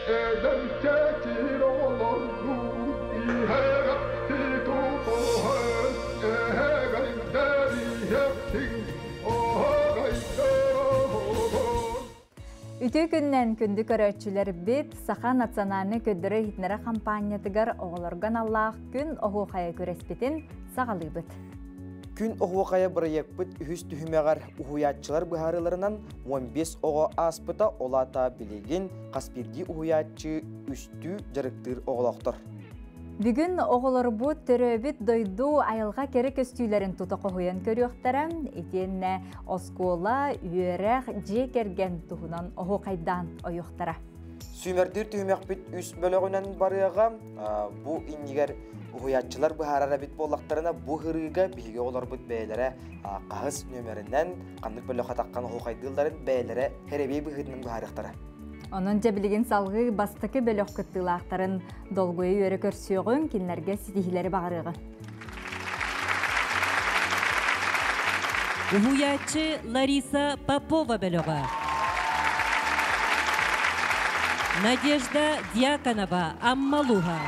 Үтүө күннэн күндү көрөөччүлэрбит Саха национальнай көрдөрөр иһитиннэрэр хампаанньатыгар оҕолорго аналлаах күн оһуохайа күрэспитин саҕалыыбыт. Күн оһуохайа бырайыакпыт үһүс түһүмэҕэр уһуйааччылар быһаарыыларынан 15 оҕо ааспыта, ол аата билигин хас биирдии уһуйааччы үстүү дьарыктыыр оҕолоохтор. Бүгүн оҕолорбут төрөөбүт дойду айылҕа кэрэ көстүүлэрин тута хоһуйан көрүөхтэрэ, итиэннэ оскуола, үөрэх, дьиэ кэргэн туһунан оһуохайдаан ойуохтара. Сүүмэрдиир түһүмэхпит үс бөлөҕүнэн барыаҕа. Бу иннигэр уһуйааччылар быһаарар эбит буоллахтарына, бу һырыыга биһиги оҕолорбут бэйэлэрэ хаһыс нүөмэринэн ханнык бөлөххө таххан оһуохайдыылларын бэйэлэрэ хэрэбиэй быһыытынан быһаарыахтара. Онон дьэ билигин салгыы бастакы бөлөх кыттыылаахтарын долгуйа үөрэ көрсүөҕүҥ, кинилэргэ ситиһиилэри баҕарыаҕыҥ. Уһуйааччы Лариса Попова бөлөҕө. Надежда Дьяконова Аммалуха.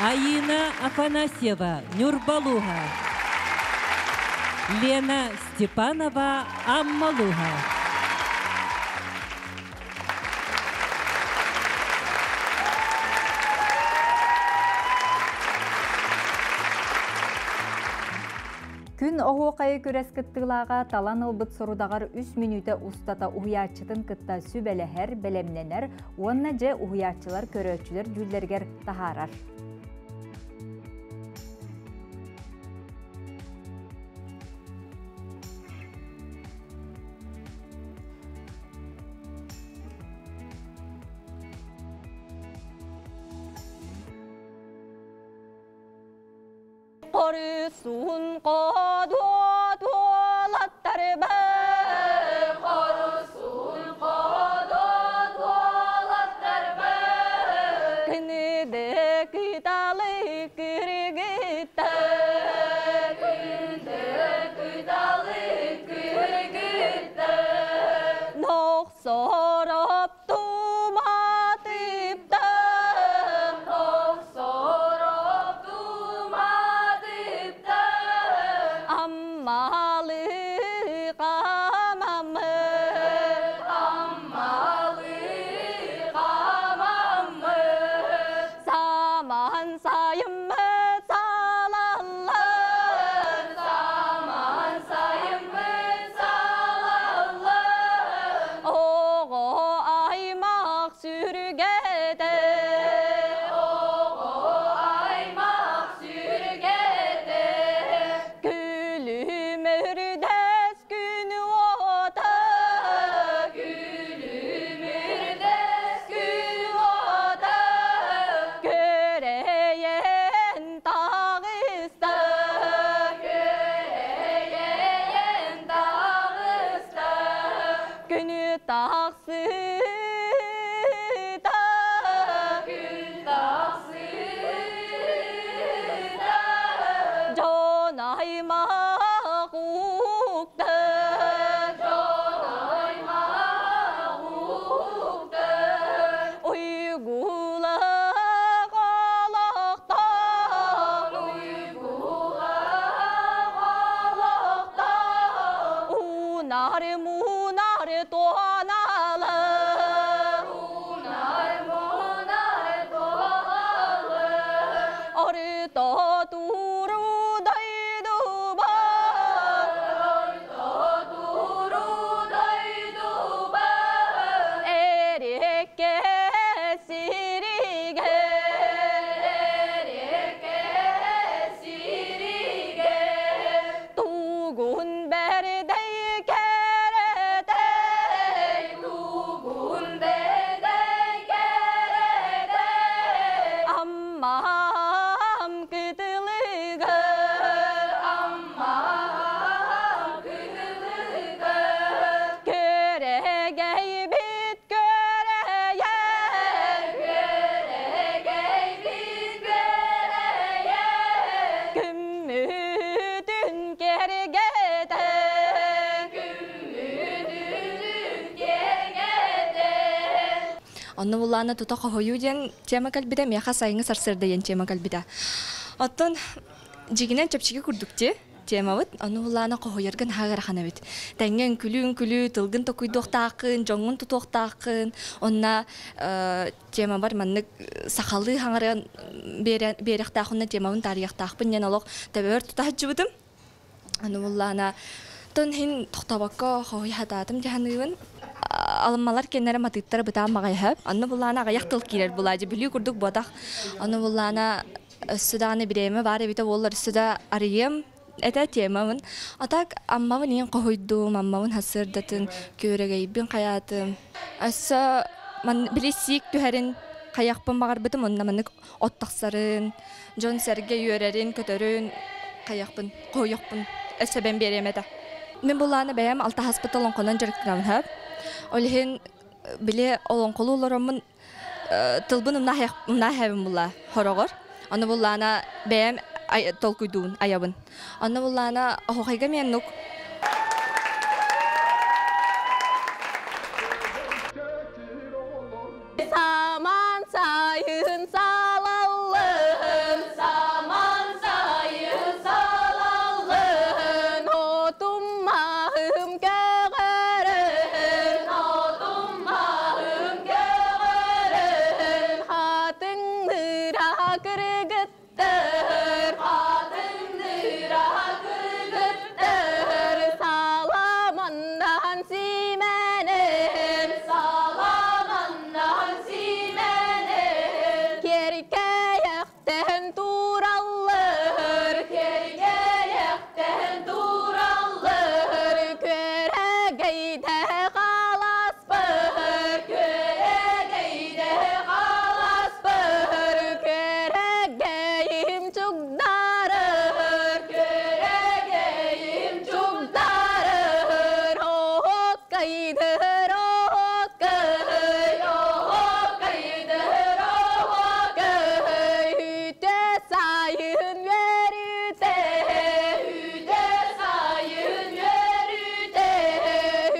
Айыына Афанасьева Ньурбалуха. Лена Степанова Аммалуха. Күн оһуохайы күрэс кыттыылааҕа талан ылбыт сорудаҕар үс мүнүүтэ устата уһуйааччытын кытта сүбэлэһэр, бэлэмнэнэр уонна дьэ уһуйааччылар көрөөччүлэр дьүүллэригэр таһаарар. Хорусун кодуот уолаттарбар Хорусун кодуот уолаттарбар Күнүдэ кыталы кыргыттар Күндэ кыталы кыргыттар Нохсороп туматыптар Нохсороп туматыптар Аммалы камамы Аммалы камамы Саман сайымы салаллар Саман сайымы салаллар Оҕо аймах Онно буллаана тута хоһуйуу диэн тема кэлбитэ, миэхэ сайыҥҥы сарсыарда диэн тема кэлбитэ. Оттон дьигинэн чэпчэки курдук дии темабыт. Ону буллаана хоһуйарга наһаа ыарахан эбит. Тэҥҥэ үҥкүлүү-үҥкүлүү, тылгын токуйдуохтааххын, дьоҥҥун тутуохтааххын. Онно темабар маннык сахалыы хаҥаран биэрэхтаахпын, темабын таарыйыахтаахпын диэн олох төбөбөр тута сылдьыбытым. Аны буллаана тон иһин тохтобокко хоһуй хатаатым дьаһаныыбын. Алыммалар кэннэрэ матыыттара бытаан маҕайһа. Анны буллаана аҕыйах тыл киирэр булаадьы бүлүү курдук буотах. Аны буллаана өссө даҕаны бириэмэ баар эбитэ буоллар өссө да арыйыам этэ темабын. А так аммабын иин хоһуйдум, аммабын хасыардатын, күөрэгэйбин хайаатым. Өссө ман били сиик түһэрин хайахпын баҕарбытым онно маннык от тахсарын, дьон-сэргэ үөрэрин, көтөрүн хайахпын, хоһуйахпын өссө бэм биэриэм этэ. Мин булааны бэйэм алтаһаспыт олоҥхонон дьарыктанабын хөп. Ол иһин били олоҥхолуу олороммун тылбын умнааһайбын була хороҕор. Ону буллаана бэйэм толкуйдуун айабын. Онно буллаана оһохайга меннук. Саман сайын салаллын, саман сайын салаллын, отум маһым көҕөрөн, отум маһым көҕөрөн, хатыҥныра кыргыттар, хатыҥныра кыргыттар, саламаннан симэнэн, саламаннан симэнэн, кэркэйэхтэн тураллар, кэркэйэхтэн тураллар, күөрэгейде қаласпыр, күөрэгейде қаласпыр, күөрэгейим чугдарыр, күөрэгейим чугдарыр, оһоккайдыр, оһоккай, оһоккайдыр, оһоккай, үтө сайын үөрүтэ, үтө сайын үөрүтэ,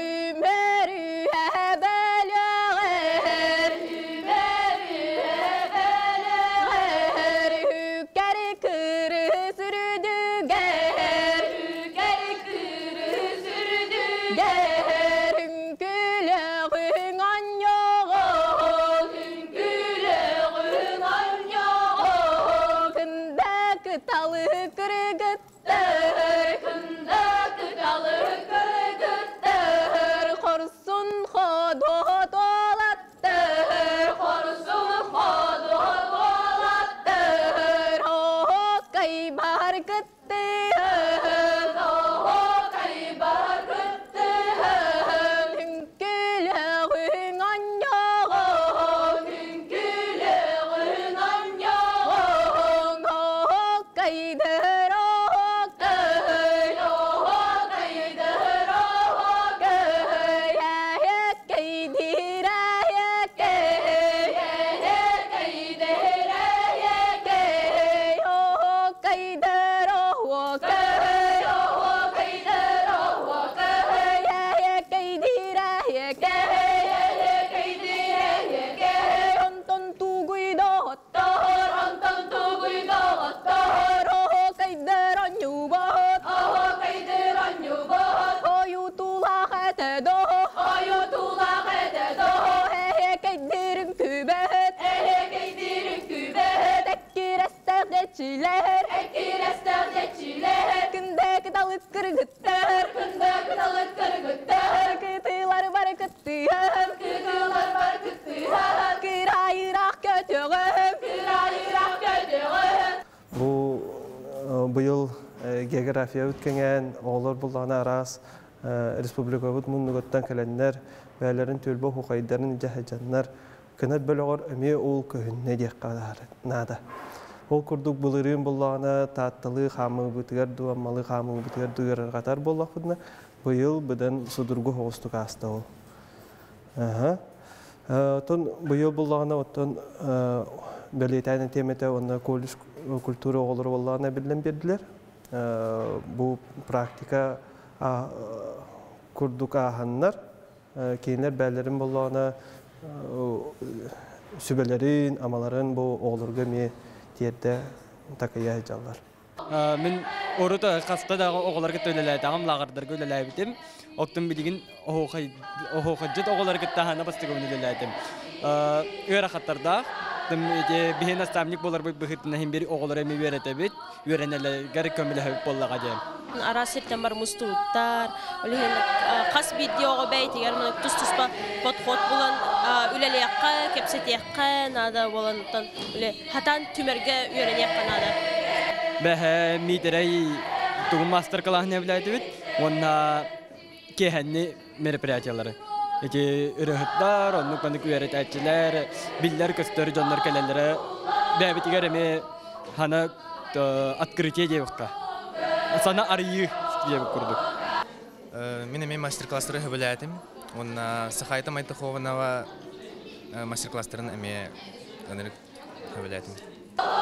үмөрүһэ бөлөҕөр, үмөрүһэ бөлөҕөр, үкэр кырыс үрдүгэр, үкэр кырыс үрдүгэр, үҥкүлөҕүҥ онньоҕон, үҥкүлөҕүҥ онньоҕон, кында кыталы кыргыттар, кында кыталы кыргыттар, хорсун ходот олаттар, хорсун ходот олаттар, оһоккай бар кыттыһын, оһоккай бар кыттыһын, үҥкүлөҕүҥ онньоҕон, үҥкүлөҕүҥ онньоҕон, оһоккайдыр, оһоккай, оһоккайдыр, оһоккай, эһэккэйдир, эһэккэй, эһэккэйдир, эһэккэй, оһоккайдыр, оһоккай, оһоккайдыр, оһоккай, эһэккэйдир, эһэккэй, эһэккэйдир, эһэккэй, онтон тугуй доҕоттор, онтон тугуй доҕоттор, оһоккайдыр онньубот, оһоккайдыр онньубот, ойутулаах этэ до, ойутулаах этэ до, эһэккэйдир үҥкүбэт, эһэккэйдир үҥкүбэт, эккирэстээх дьэччилэр, эккирэстээх дьэччилэр, күндэ кыталык кыргыттар, күндэ кыталык кыргыттар, кытыылар бары кыттыһан, кытыылар бары кыттыһан, кыраайыраах көтөҕөм, кыраайыраах көтөҕөм. Бу быйыл географиябыт кэҥээн, оҕолор буллаҕына араас республикабыт муннугуттан кэлэннэр, бэйэлэрин түөлбэ оһуохайдарын дьаһайдьаннар, кынат бөлөҕөр эмиэ ол көһүннэ диэххэ наада. Ол курдук былырыын буллаҕына Таатталыы хаамыыбытыгар дуу, Аммалыы хаамыыбытыгар дуу ыарырҕатар буоллахпытына, быйыл быдан судургу соҕустук ааста ол. Аха. Оттон быйыл буллаҕына оттон бэлиэтээн этиэм этэ уонна колледж культура оҕолоро буоллаҕына биллэн биэрдилэр. Бу практика курдук ааһаннар, кинилэр бээлэрин боллоҕуна Сүбэлэрин, амаларын бу оҕолорго эмиэ тиэрдэ такайа сылдьаллар. Мин урут хаста да оҕолорго үлэлээтэҕим, лааҕырдарга үлэлээбитим. Оттон билигин оһуохайдьыт оҕолорго таһана бастыгыбын үлэлээтим. Ыарахаттардаах. Биһи наставник буоларбыт быһыытынан иһин бир оҕолору эми үөрэтэбит, үөрэнэлэригэр көмөлөһөбүт буоллаҕа диэн. Араас сиртэн бар мустубуттар. Ол иһин хас биирдии оҕо бэйэтигэр тус-туспа подход булан үлэлиэххэ, кэпсэтиэххэ наада буолан үлэ хатан түмэргэ үөрэниэххэ наада. Бэһэ Миитэрэй тугун мастер-классын эбилээтибит уонна киэһэнни мероприятиялары. Ити ырыһыттар, оннук маннык үөрэтээччилэр, биллэр-көстөр дьоннор кэлэллэрэ бэйэбитигэр эмиэ хана открытие диэбикка. Сана арыйыы диэбит курдук. Мин эмиэ мастер-класстары хөбүлээтим. Уонна Сахайта Майтахованова мастер-класстарын эмиэ ынырык хөбүлээтим.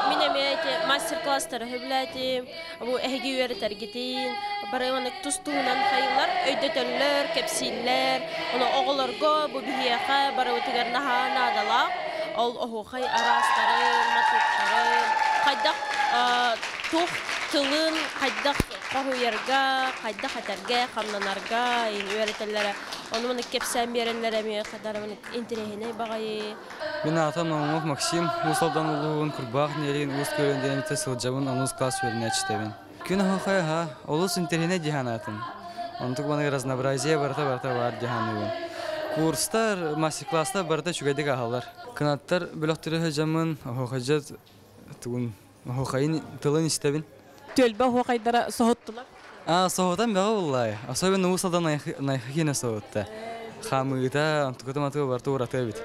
Мин эмиэ мастер-класстары хөбүлээтим. Бу эһиги үөрэтэргитин, бары маннык тус-туһунан хайылар, өйдөтөллөр, кэпсииллэр. Ону оҕолорго бу биһиэхэ барыбытыгар наһаа наадалаах. Ол оһуохай араастарын, матыыптарын, хайдах тух тылын хайдах хоһуйарга, хайдах этэргэ, хамнанарга үөрэтэллэрэ. Ону маннык кэпсээн биэрэллэр эмиэ хадара маннык интэриэһинэй баҕайы. Мин аатым Наумов Максим, Уус Алдан улууһун Курбаах нэһилиэгин Уус Күөлүн диэн сылдьабын, онус класс үөрэнээччитэбин. Күн оһуохай аһа, олус интэриэһинэй дии Онтук маннык разнообразие барыта-барыта баар дии саныыбын. Курстар, мастер-класстар барыта үчүгэйдик аһаллар. Кынаттар бөлөхтөрү сылдьаммын, оһуохайдьыт тугун оһуохайын тылын истэбин. Түөлбэ оһуохайдара соһуттулар. А, соһутан бөҕө буоллай. Особенно Уус Алдан Найхахина соһутта. Хамыыта, онтуката матыга барыта ураты эбит.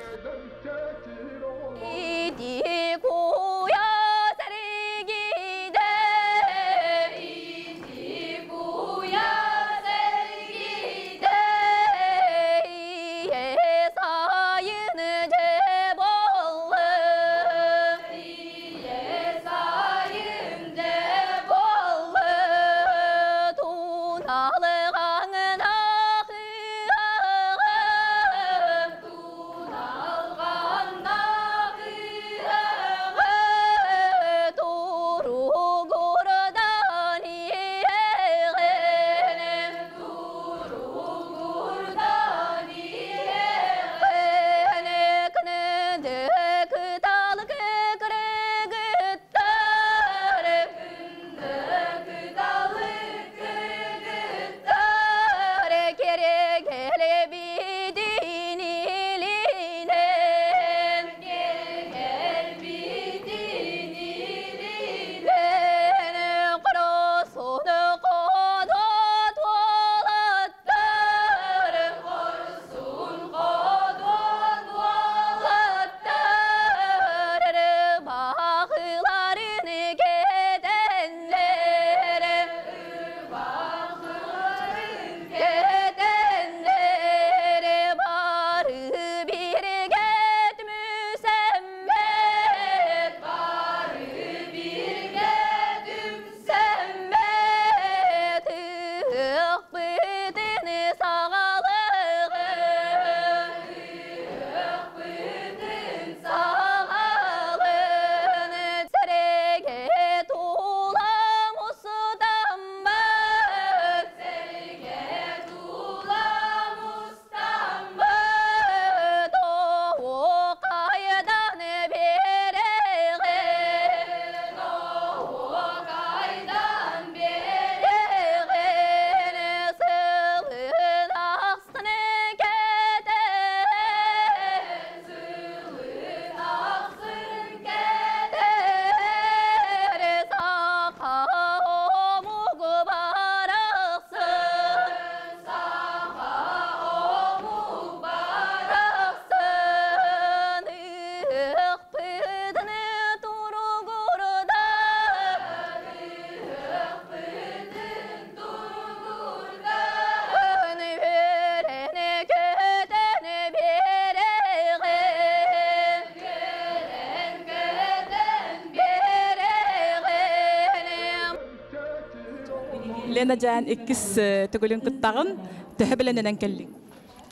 Лена Жан иккис төгүлүн кыттаҕын төһө билэнинэн кэллиҥ?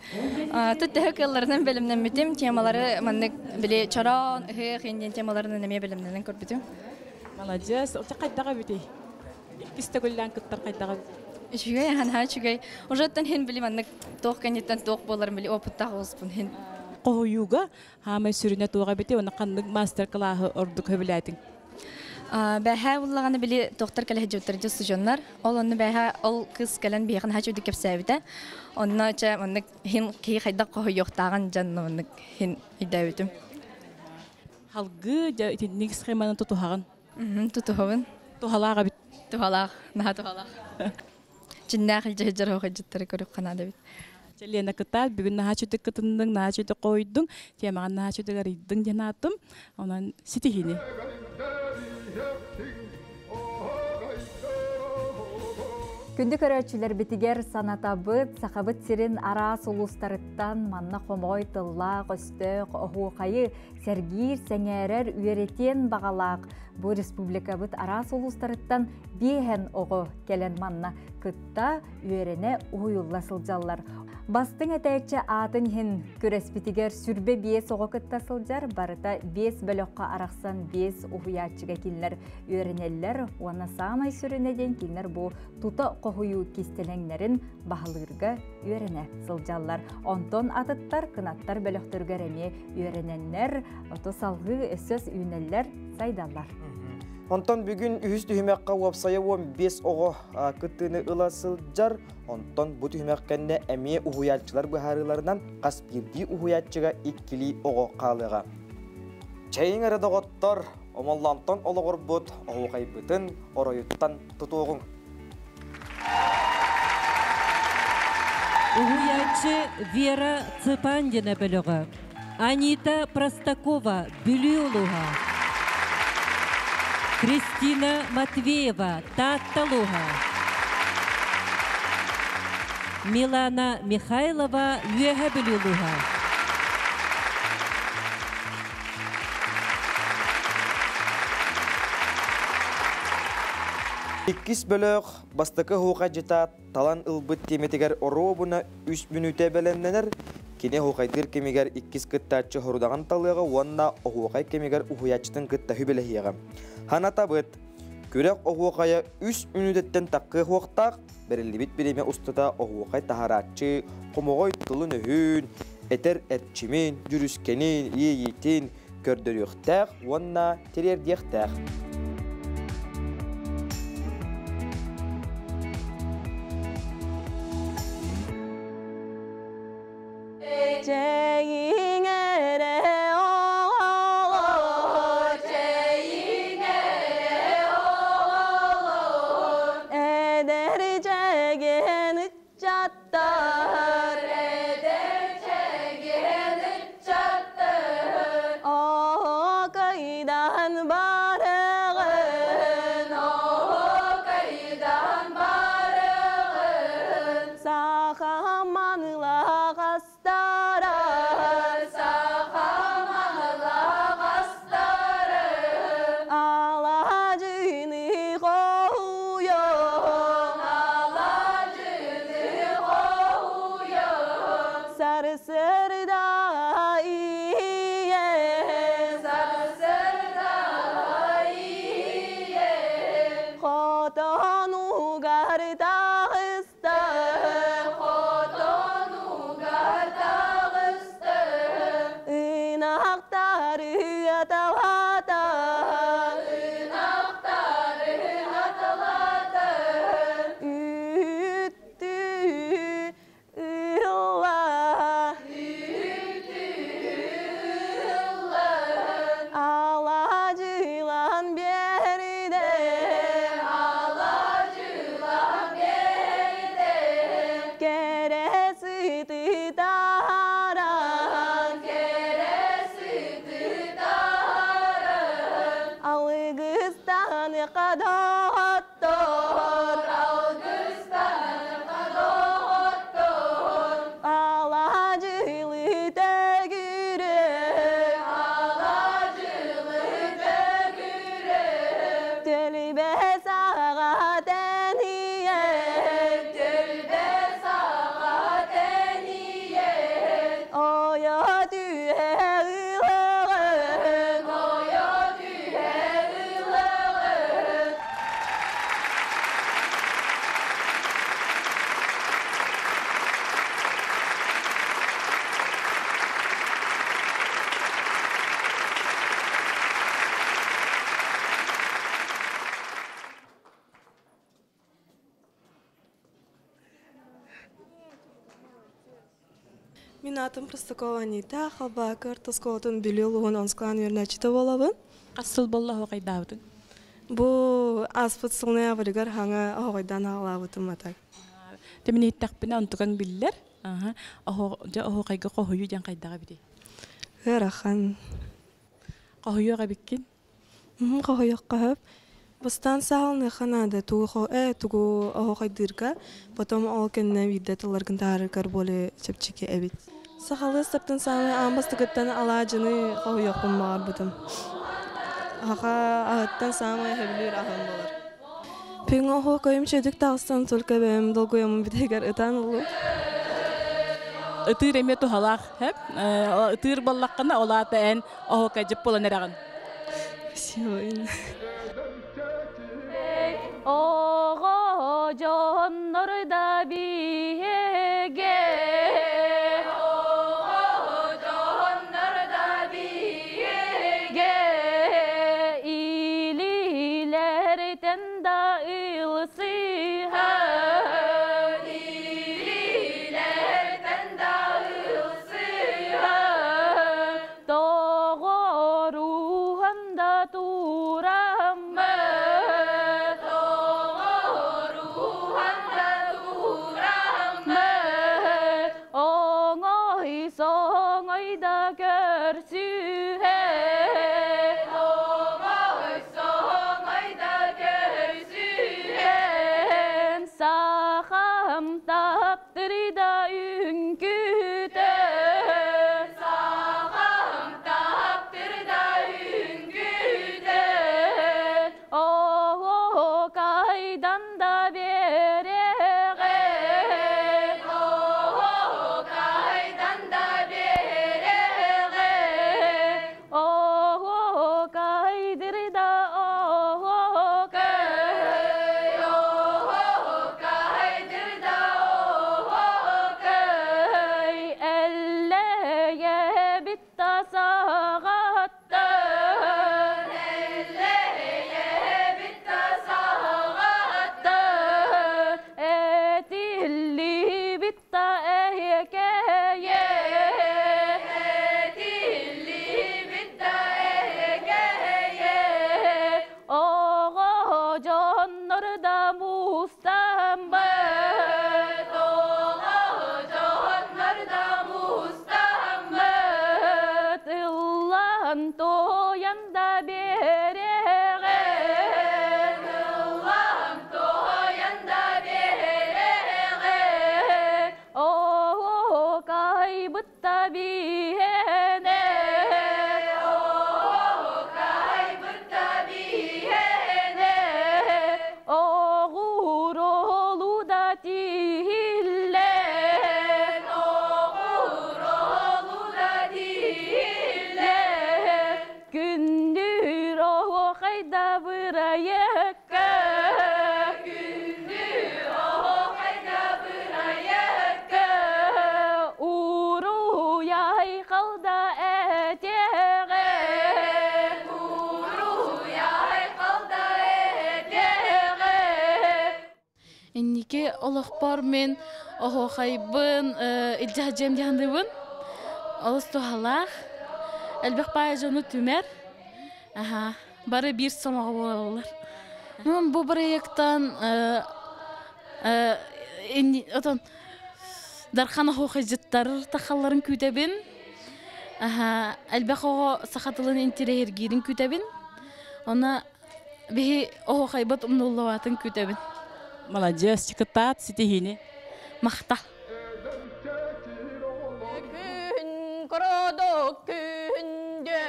Тут төһө кыалларынан бэлэмнэммитим, темалары маннык били чороон, ыһыах диэн темаларынан эмиэ бэлэмнэнэн көрбүтүм. Маладьыас, ол хайдаҕа бүтей? Иккис төгүллээн кыттар хайдаҕа бүтей? Үчүгэй, наһаа үчүгэй. Уже оттон хин били маннык туох кэнниттэн туох буоларын били опыттаах оҕуспун хин. Хоһуйууга хаамай сүрүнэ туоҕа бити, оны ханнык мастер-классы ордук хөбүлээтиҥ? Бэһээ буллаҕына били тохтор кэлэ сылдьыбыттар дьон. Ол онно бэһээ ол кыз кэлэн биһиэхэ наһаа үчүгэй кэпсээбитэ. Онно чэ маннык хин киһи хайдах хоһуйуохтааҕын дьон маннык хин өйдөөбүтүм. Халгыы дьэ итинник схеманы тутуһаҕын? Тутуһабын. Туһалаах эбит. Туһалаах, наһаа туһалаах. Чиннээх илдьэ сылдьар хоһуйдьуттары көрүк ханаада эбит. Лена кытаат, бүгүн наһаа үчүгэй кытынныҥ, наһаа үчүгэй хоһуйдуҥ, темаҕын наһаа үчүгэй арыйдыҥ диэн ааттым. Онон ситиһиини. Күндү көрөөччүлэрбитигэр санатабыт, сахабыт сирин араас улуустарыттан манна хомоҕой тыллаах, өстөөх, оһуохайы сэргиир, сэҥээрэр, үөрэтиэн баҕалаах бу республикабыт араас улуустарыттан биэһэн оҕо кэлэн манна кытта үөрэнэ уһуйулла сылдьаллар. Бастыҥ этээччи аатын иһин күрэспитигэр сүрбэ 5 оҕо кытта сылдьар, барыта 5 бөлөххө арахсан 5 уһуйааччыга кинилэр үөрэнэллэр уонна саамай сүрүнэ диэн кинилэр бу тута хоһуйуу кистэлэҥнэрин баһылыырга үөрэнэ сылдьаллар. Онтон атыттар кынаттар бөлөхтөрүгэр эмиэ үөрэнэннэр, ото салгыы өссөс үүнэллэр, сайдаллар. Онтон бүгүн үһүс түһүмэххэ уопсайа 15 оҕо кыттыыны ыла сылдьар. Онтон бу түһүмэххэ эмиэ уһуйааччылар быһаарыыларынан хас биирдии уһуйааччыга иккилии оҕо хаалыаҕа. Чэйиҥ эрэ доҕоттор, омоллонтон олоҕурбут оһуохайбытын оройуттан тутуоҕуҥ. Уһуйааччы Вера Цыпандина бөлөҕө. Анита Простакова, Бүлүү улууһа. Кристина Матвеева, Таатта улууһа. Милана Михайлова, Үөһэ Бүлүү улууһа. Иккис бөлөх бастакы оһуохайдьыта талан ылбыт тиэмэтигэр оруобуна 3 мүнүүтэ бэлэмнэнэр. Кини оһуохайдыыр кэмигэр иккис кыттааччы хорудаҕын талыаҕа уонна оһуохай кэмигэр уһуйааччытын кытта хүбэлэһиэҕэ. Ханатабыт, күрэх оһуохайа 3 мүнүүтэттэн таххыа суохтаах, бэриллибит бириэмэ устата оһуохай таһарааччы хомоҕой тылын өһүн, этэр эрчимин, дьүрүскэнин, иэйиитин көрдөрүөхтээх уонна тириэрдиэхтээх. Чэйиҥ эрэ оҕолор, чэйиҥ эрэ оҕолор, эдэр чэгиэн ыччаттар, эдэр чэгиэн ыччаттар, оһуокайдаан барыгын, оһуокайдаан барыгын, саха маныла астарар, саха маныла астарар, алаадьыны хоһуйан, алаадьыны хоһуйан, сарсыарда ийэм, сарсыарда ийэм, хотонугар таҕыста, хотонугар таҕыста, ынахтары аталата, ынахтары аталата, үүттү ылла, үүттү ылла, алаадьылаан биэрдэ, алаадьылаан биэрдэ, кэрэ сыты таһааран, кэрэ сыты таһааран. Атым Простакова Анита, Халбаакы орто оскуолатын Бүлүү улууһун онскулаан үөрэнээччитэ буолабын. Хас сыл буолла оһуохайдаабытыҥ? Бу ааспыт сыл ноябрыгар хаҥа оһоҕойдоон аҕалаабытым атак. Тэмин иһиттэхпинэ онтукаҥ биллэр. Аха. Дьэ оһуохайга хоһуйуу диэн хайдаҕа эбитий? Ыарахан. Хоһуйуох эбиккин? Хоһуйуохха сөп. Бастаан саалыныахха наада тугу тугу оһуохайдыырга, потом ол кэннэ биирдэ тылларгын таһаараргар более чэпчэки эбит. Сахалыы ыстаптан саамай аан бастакыттан алаадьыны хоһуйуохпун баҕарбытым. Аха аһыттан саамай сөбүлүүр аһым буолар. Пиҥ оһуокайым чэдик таҕыстан только бэйэм долгуйаммын бүтэһигэр ытаан ыллым. Ытыыр эмиэ туһалаах, хэп. Ытыыр буоллаххына, ол аата эн оһуокайдьыт буолан эрэҕин. Спасибо. Оҕо дьоннор да биһиги Оҕо дьоннор да биһиги Илиилэртэн да ылсыһан Илиилэртэн да ылсыһан Тоҕоруһан да тураммыт Тоҕоруһан да тураммыт Оҥой соҥой да көрсүһэ Оҥой соҥой да көрсүһэн Сахам таптырда үҥкүтэ Сахам таптырда үҥкүтэ Оһуокайдан да биэрэҕин Оһуокайдан да биэрэҕин Оһуокайдыр да оһуокай Оһуокайдыр да оһуокай Эллэйэбит да саҕаттан Эллэйэбит да саҕаттан Этиллибит да эһиэкэйэ Этиллибит да эһиэкэйэ Оҕо дьоннор да мустаммыт Оҕо дьоннор да мустаммыт Ыллаан туойан да биэрэҕин Ыллаан туойан да биэрэҕин Оһуокайбыт да биһиэнэ Оһуокайбыт да биһиэнэ Оҕуруолу да тиһиллэн Оҕуруолу да тиһиллэн Күндүр оһуохай да бырайыкка Күндүр оһуохай да бырайыкка Уруй айхал да этиэҕэ Уруй айхал да этиэҕэ Инники олохпор мин оһуохайбын илдьэ сылдьыам диэн Олус туһалаах, элбэх баайа дьону түмэр. Аха, бары биир сомоҕо буолаллар. Бу проектан отон Дархан оһуохайдьыттар тахалларын күүтэбин. Аха, элбэх оҕо саха тылын интириэһиргиирин күүтэбин. Она биһи оһуохайбыт умнуллубатын күүтэбин. Маладьыас, кытаат ситиһиини. Махта. Күн курдук күндү,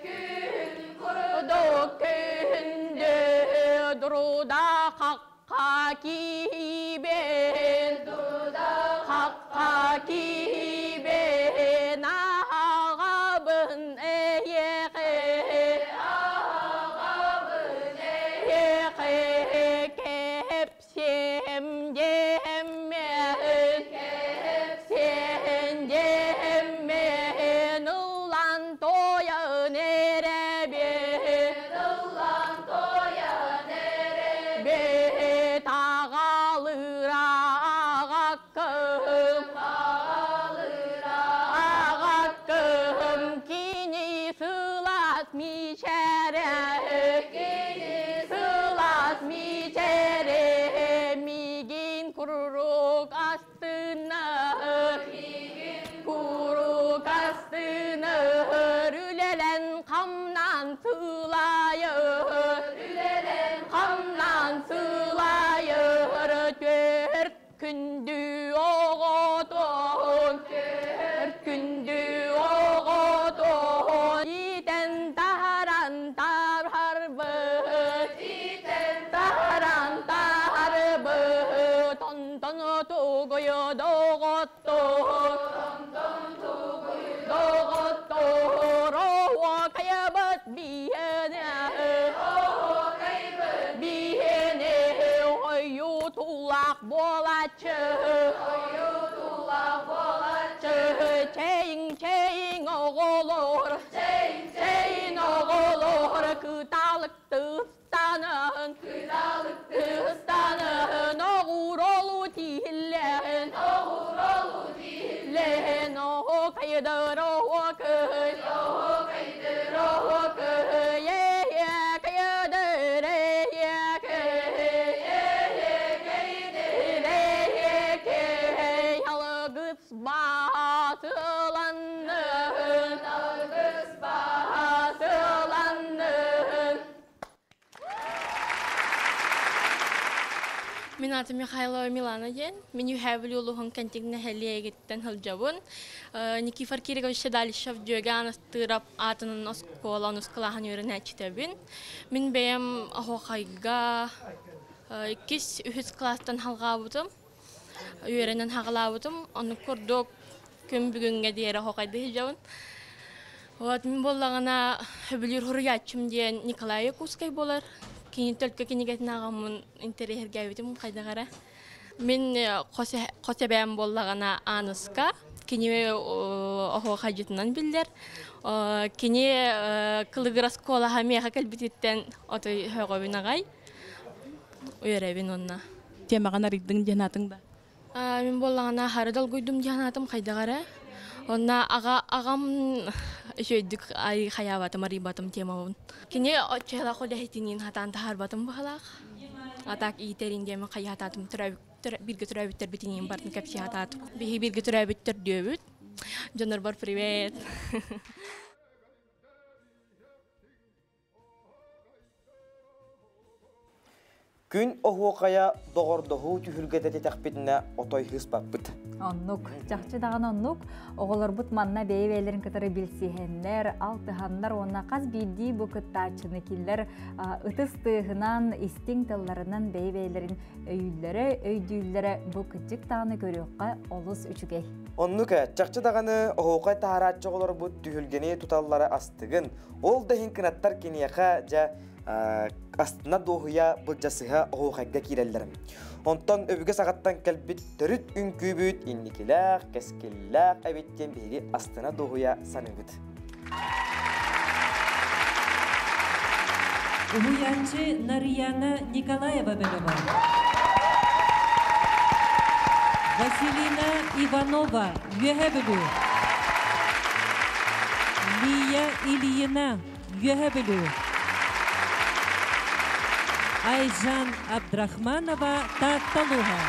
күн курдук күндү, дуруда хаққа киибен, дуруда хаққа киибен, ағабын эйеқе, ағабын эйеқе, кепсем деммен, кепсем деммен, ылан тоян эребе, ылан тоян эребе, тағалым мичээрэ, кини сылаас мичээрэ, миигин куруук астынар, куруук астынар, үлэлэн хамнан сылайар, үлэлэн хамнан сылайар, төрт күндү оҕотун, төрт күндү оҕотун, иитэн таһаран тарбыт, иитэн таһаран тарбыт, онтон тугуйу доҕоттор, онтон тугуйу доҕоттор, оһуокайбыт биһиэнэ, оһуокайбыт биһиэнэ, ойуутуулаах буолааччы, ойуутуулаах буолааччы, чэйиҥ, чэйиҥ оҕолор, чэйиҥ, чэйиҥ оҕолор, кыталык тыстанан, кыталык тыстанан, оҕуролу тиһиллэн, оҕуролу тиһиллэн, оһуокайдыр оһуокай, оһуокайдыр оһуокай, эйэкэйдыр эйэкэй, эйэкэйдир эйэкэй, алгыс баатыланнын, алгыс баатыланнын. Мин атым Михайлова Милана диэн. Мин Үһээ Бүлүү улууһун Кэнтик нэһилиэгиттэн сылдьабын. Никифор Кирикович Седалищев Дьүөгэ Анастыырап аатынан оскуола онус кылааһын үөрэнээччитэбин. Мин бэйэм оһуохайга иккис, үһүс кылаастан халҕаабытым. Үөрэнэн хаҕалаабытым. Оннук курдук күн бүгүҥҥэ диэри оһуохайдыы сылдьабын. Вот мин буоллаҕына сөбүлүүр суруйааччым диэн Николай Якутскай буолар. Кини төлкө кинигэтин ааҕаммын интэриэһиргээбитим хайдах эрэ. Мин хос эбээм буоллаҕына Ааныска, кини оһуохайдьытынан биллэр. Кини кылыгырас куолаһа миэхэ кэлбититтэн отой сөҕөбүн аҕай. Үөрэбин онно. Темаҕын арыйдыҥ диэн аатыҥ да? Мин буоллаҕына хары долгуйдум диэн аатым хайдах эрэ. Онно аҕа аҕам үчүгэйдик ай хайаабатым, арыйбатым темабын. Кини оччолоох үлэһитиниин хатаан таһаарбатым быһалаах. А так иитэрин диэмин хайаатаатым биргэ төрөөбүттэрбитиниин барын кэпсии хатаатым. Биһи биргэ төрөөбүттэр дүөбүт. Дьоннорбор привет. Күн оһуохайа доҕордоһуу түһүлгэтэ титэхпитинэ отой хыспаппыт. Оннук, чахчы даҕаны оннук. Оҕолорбут манна бэйэ-бэйэлэрин кытары билсиһэннэр, алтыһаннар уонна хас биирдии бу кыттааччыны киллэр ытыс тыаһынан, истиҥ тылларынан бэйэ-бэйэлэрин өйүүллэрэ, өйдүүллэрэ бу кырдьык даҕаны көрүөххэ олус үчүгэй. Оннук чахчы даҕаны оһуохай таһарааччы оҕолорбут түһүлгэни туталлара астыгын. Ол да иһин кынаттар киниэхэ дьэ астына дуоһуйа былдьасыһа оһуохайга киирэллэр. Онтон өбүгэ саҕаттан кэлбит төрүт үҥкүүбүт инникилээх, кэскиллээх эбит диэн биһиги астына дуоһуйа саныыбыт. Уһуйааччы Нарияна Николаева бөлөҕө. Василина Иванова, Үөһэ Бүлүү. Лия Ильина, Үөһэ Бүлүү. Айжан Абдрахманова, Таатта улууһа.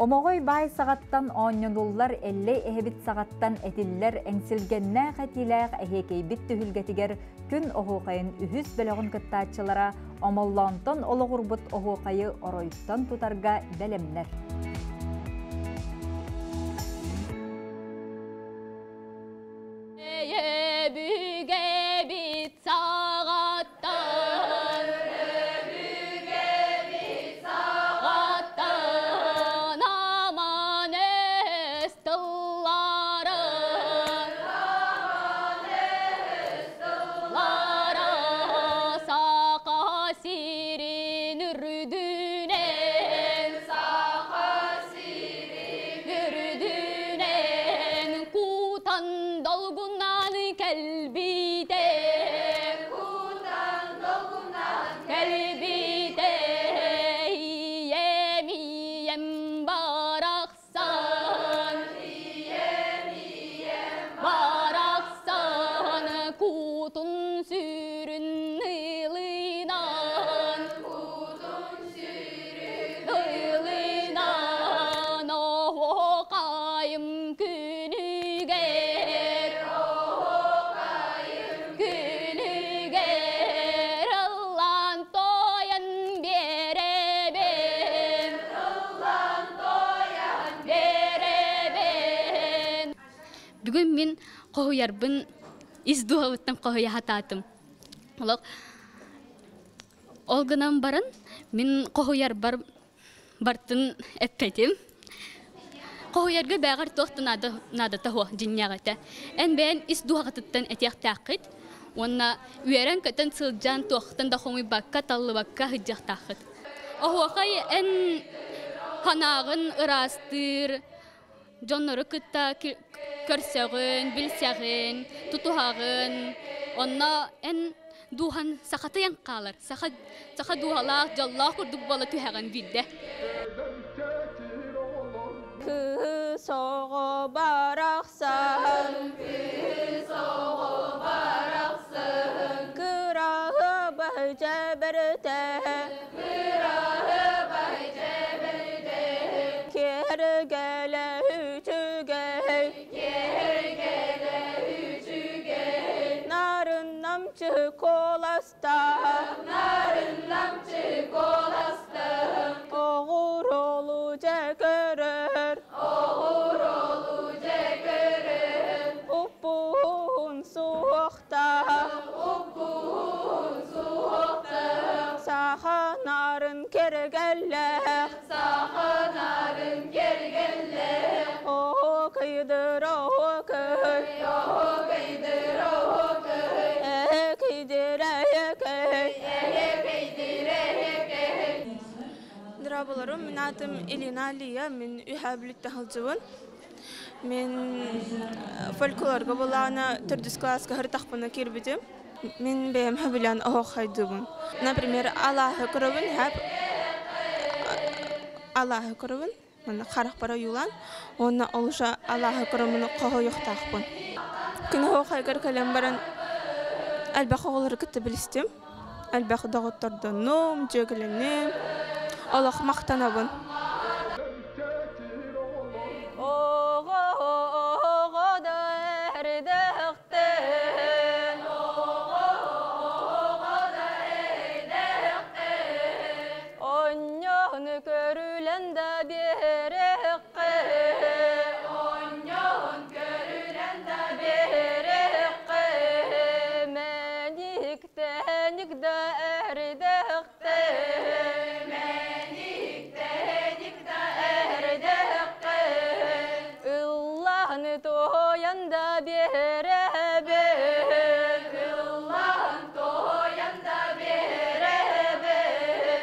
Омоҕой баай саҕаттан оонньонуллар Эллэй эһэбит саҕаттан этиллэр эҥсилгэннээх этиилээх эһиэкэйбит түһүлгэтигэр күн оһуохайын үһүс бөлөҕүн кыттааччылара Омоллоонтон олоҕурбут оһуохайы оройуттан тутарга бэлэмнэр. Өбүгэбит саҕаттан, өбүгэбит саҕаттан, аман өс тылларын, аман өс тыллара саха сирин үрдүнэн, саха Бүгүн мин хоһуйарбын ис дууһабыттан хоһуйа сатаатым. Олох ол гынан баран мин хоһуйарбар бартын эппэтим. Хоһуйарга бээҕэр туох да наада наадата суох дьиннээх этэ. Эн бэйэн ис дууһаҕытыттан этиэхтээххит уонна үөрэн-көтөн сылдьан туохтан да хомуйбакка, таллыбакка сылдьыахтааххыт. Оһуохай эн санааҕын ыраастыыр, дьоннору кытта көрсөҕүн, билсэҕин, тутуһаҕын. Онно эн дууһан сахатыйан хаалар. Саха, саха дууһалаах, дьоллоох курдук буола түһэҕин биирдэ. Кыыс оҕо барахсан, кыыс оҕо барахсан, кыраһыбай дьэбэртэ, кыраһыбай дьэбэртэ, киэргэлэ үчүгэй, киэргэлэ үчүгэй, нарыннамчы куоластаах, нарыннамчы куоластаах, оҕуролу дьэ көрөр, оҕуролу дьэ көрөр, уппуһун суохтаах, уппуһун суохтаах, саха нарын кэргэллээх, саха нарын кэргэллээх, оо кыйдыр оо кый, оо кыйдыр оо кый, ээ кыйдыр ээ кый, ээ кыйдыр ээ кый. Дорооболорум, мин аатым Илина Алия, мин үһээ Бүлүүттэн сылдьыбын. Мин фольклорга булаана төрдүс кылааска сырытахпына киирбитим. Мин бэйэм сөбүлээн оһох хайдыбын. Например, алааһы көрөбүн, хэп алааһы көрөбүн, манна харахпар ойуулаан, уонна олуша алааһы көрөмүн хоһуйуохтаахпын. Күн оһуохайгар кэлэн баран элбэх оҕолору кытта билистим. Элбэх доҕоттордоннум, дьүөгэлэнним. Олох махтанабын. Оҕо оҕо да эрдэхтэн, оҕо оҕо да эрдэхтэн, онньону көрүлэн да биэрэххэ, онньон көрүлэн да биэрэххэ, мэниктэник да эрдэхтэн, мэниктэник да эрдэхтэн, ыллаан туойан да биэрэбин, ыллаан туойан да биэрэбин,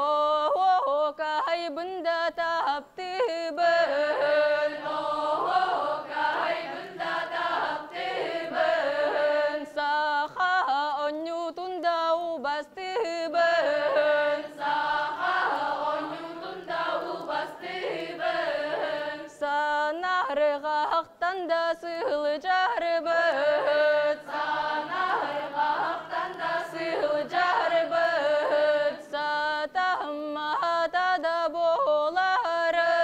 оһуокайбын да таптыыбын, оһуокайбын да таптыыбын, саха оонньуутун да убастыыбын, саха оонньуутун да убастыыбын, санаарҕахтан да сылдьарбыт, санаарҕахтан да сылдьарбыт, сатаммата да буолары,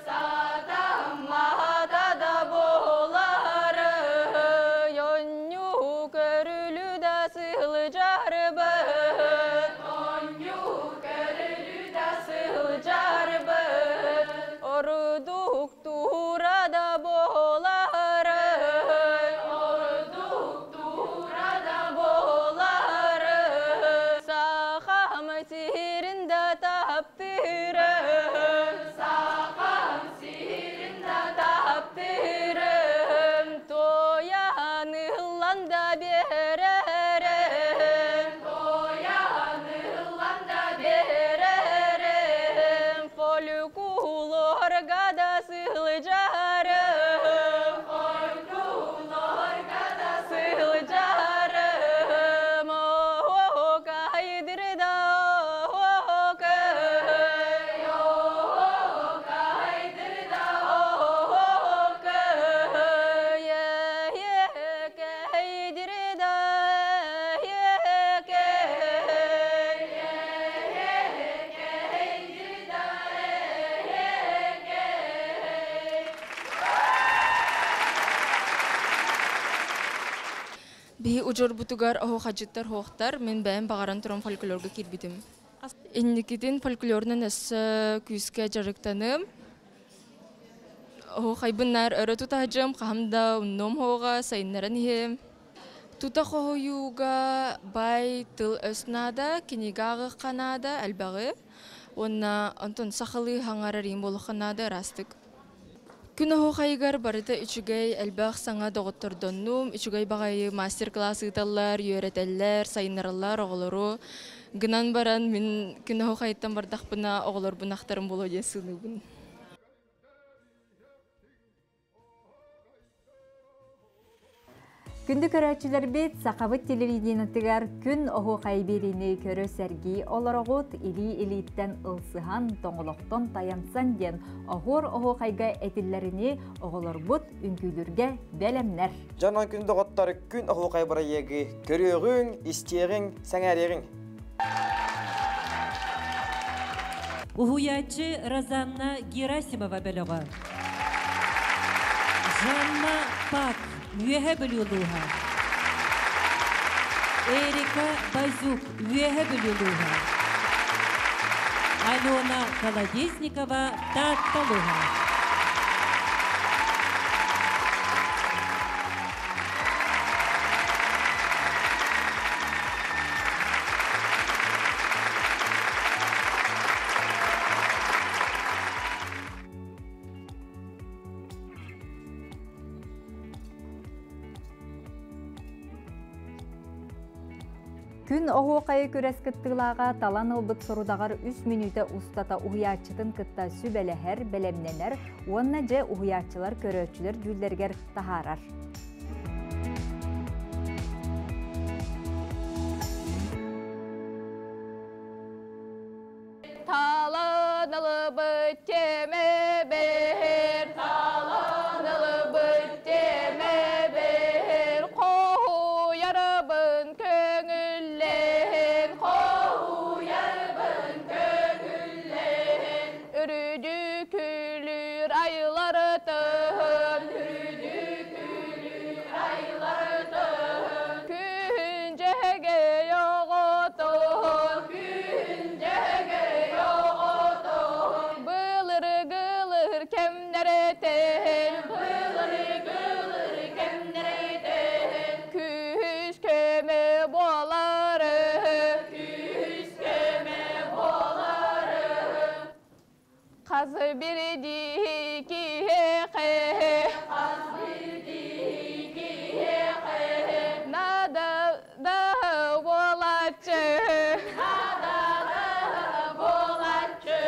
сатаммата да буолары, онньуу көрүлү да сылдьарбыт, онньуу көрүлү да сылдьарбыт, ордук туура да буолары, ордук туура да буолары, сахам сирин да таптыырым, сахам сирин да таптыырым, туойан ыллан да биэрэрим, туойан ыллан да биэрэрим, фольклорга да сылдьарым, фольклорга да сылдьарым, оһуокайдыр да оһуокай, оһуокайдыр да оһуокай, эһиэкэйдир да эһиэкэй, эһиэкэйдир да эһиэкэй. Биһи удьуорбутугар оһуохадьыттар суохтар, мин бэйэм баҕаран туран фольклорга киирбитим. Инникитин фольклорунан өссө күүскэ дьарыктаным. Оһуохайбын наар өрө тутаһдьым, хаһан да умнуом суоҕа, сайыннаран иһиэм. Тута хоһуйууга баай тыл өс наада, кинигэ ааҕыахха наада элбэҕи. Уонна онтон сахалыы хаҥарар иин буолуохха наада ыраастык. Күн оһуохайыгар барыта үчүгэй, элбэх саҥа доҕоттордоннум, үчүгэй баҕайы мастер-класс ыыталлар, үөрэтэллэр, сайыннараллар оҕолору. Гынан баран мин күн оһуохайыттан бардахпына оҕолорбун ахтарым буолуо диэн сыыныыбын. Күндү көрөөччүлэрбит, Сахабыт телевидениетыгар күн оһуохай биэриини көрө сэргии олороҕут, илии-илииттэн ылсыһан, тоҥолохтон таянсан диэн оһуор оһуохайга этиллэрини оҕолорбут үҥкүүлүүргэ бэлэмнэр. Дьонон күн доҕоттор күн оһуохай бырайыагы көрүөҕүҥ, истиэҕиҥ, сэҥээриэҕиҥ. Уһуйааччы Розанна Герасимова бөлөҕө. Жанна Пак, Үөһэ Бүлүү улууһа. Эрика Базюк, Үөһэ Бүлүү улууһа. Алена Колодезникова, Таатта улууһа. Күн оһуохайы күрэс кыттыылааҕа талан ылбыт сорудаҕар 3 мүнүүтэ устата уһуйааччытын кытта сүбэлэһэр, бэлэмнэнэр уонна дьэ уһуйааччылар көрөөччүлэр дьүүллэригэр таһаарар. Талан ылыбыт теме бэһэр, талан ылыбыт теме бэһэр, хоһуйарбын көҥүллэһин, хоһуйарбын көҥүллэһин. Үрүдү күлүр айылары тыһын, үрүдү күлүр айылары тыһын, күн дьэһэгэй оҕотун, күн дьэһэгэй оҕотун, былыр-гылыр кэмнэрэтин, былыр-гылыр кэмнэрэтин, күүс көмө буолары, күүс көмө буолары. Хас биирдии киһиэхэ, хас биирдии киһиэхэ, наада да буолааччы, наада да буолааччы.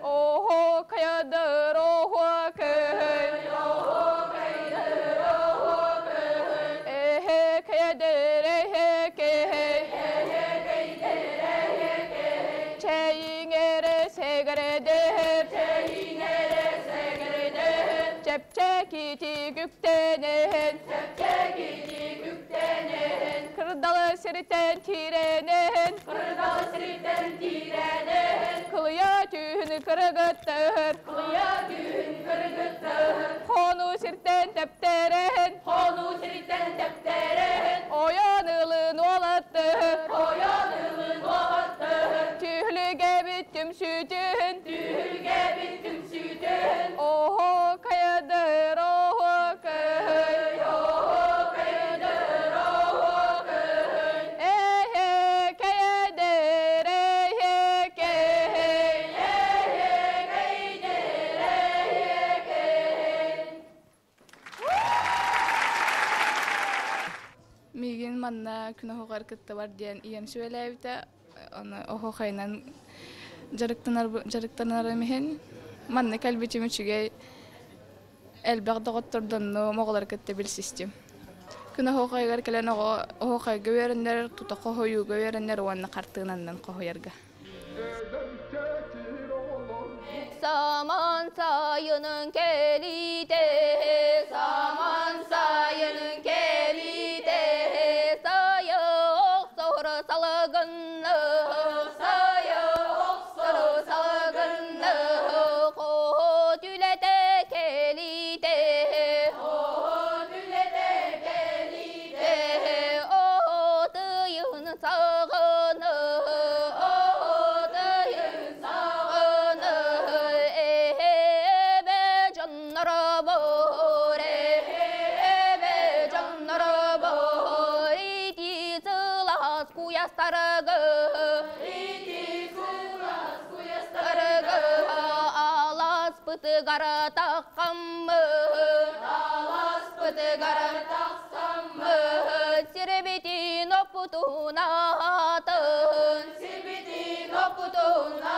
Оһуокайдыр оһуокай, оһуокайдыр оһуокай, эһэкэйдир эһэкэй, эһэкэйдир эһэкэй. Чэйиҥ эрэ сэгэрдэр, чэйиҥ эрэ сэгэрдэр, чэпчэкитик үктэнэн, чэпчэкитик үктэнэн, кырдалы сириттэн тиирэнэн, кырдалы сириттэн тиирэнэн, кылыйа түүн кыргыттар, кылыйа түүн кыргыттар, хону сиртэн тэптэрэн, хону сириттэн тэптэрэн, ойон ылын уолаттар, ойон ылын уолаттар, түһүлгэбит түмсүүтүн, түһүлгэбит түмсүүтүн, оһуокайдыр оһуокай, оһуокайдыр оһуокай, эһэкэйдир эһэкэй, эһэкэйдир эһэкэй. Миигин манна күн оһуохайыгар кытта бар диэн ийэм сүбэлээбитэ, ону оһуохайынан дьарыктанарым иһин манна кэлбитим үчүгэй элбэх доҕоттордоннум, оҕолору кытта билсистим. Күн оһуохайыгар кэлэн оҕо оһуохайга үөрэнэр, тута хоһуйууга үөрэнэр уонна хартыынаннан хоһуйарга. Самаан сайынын кэлиитэ, самаан сайынын кэлиитэ, сайа охсор салгынна, сайа охсор салгынна, хот үлэтэ кэлиитэ, хот үлэтэ кэлиитэ, от ыйын саҕана, от ыйын саҕана, эһэбэ дьонноро. сылаас куйастарыгы, Ити сылаас куйастарыгы, Аласпытыгар таххаммыт, Аласпытыгар тахсаммыт, Сирбитин оппутунатын, Сирбитин оппутунатын,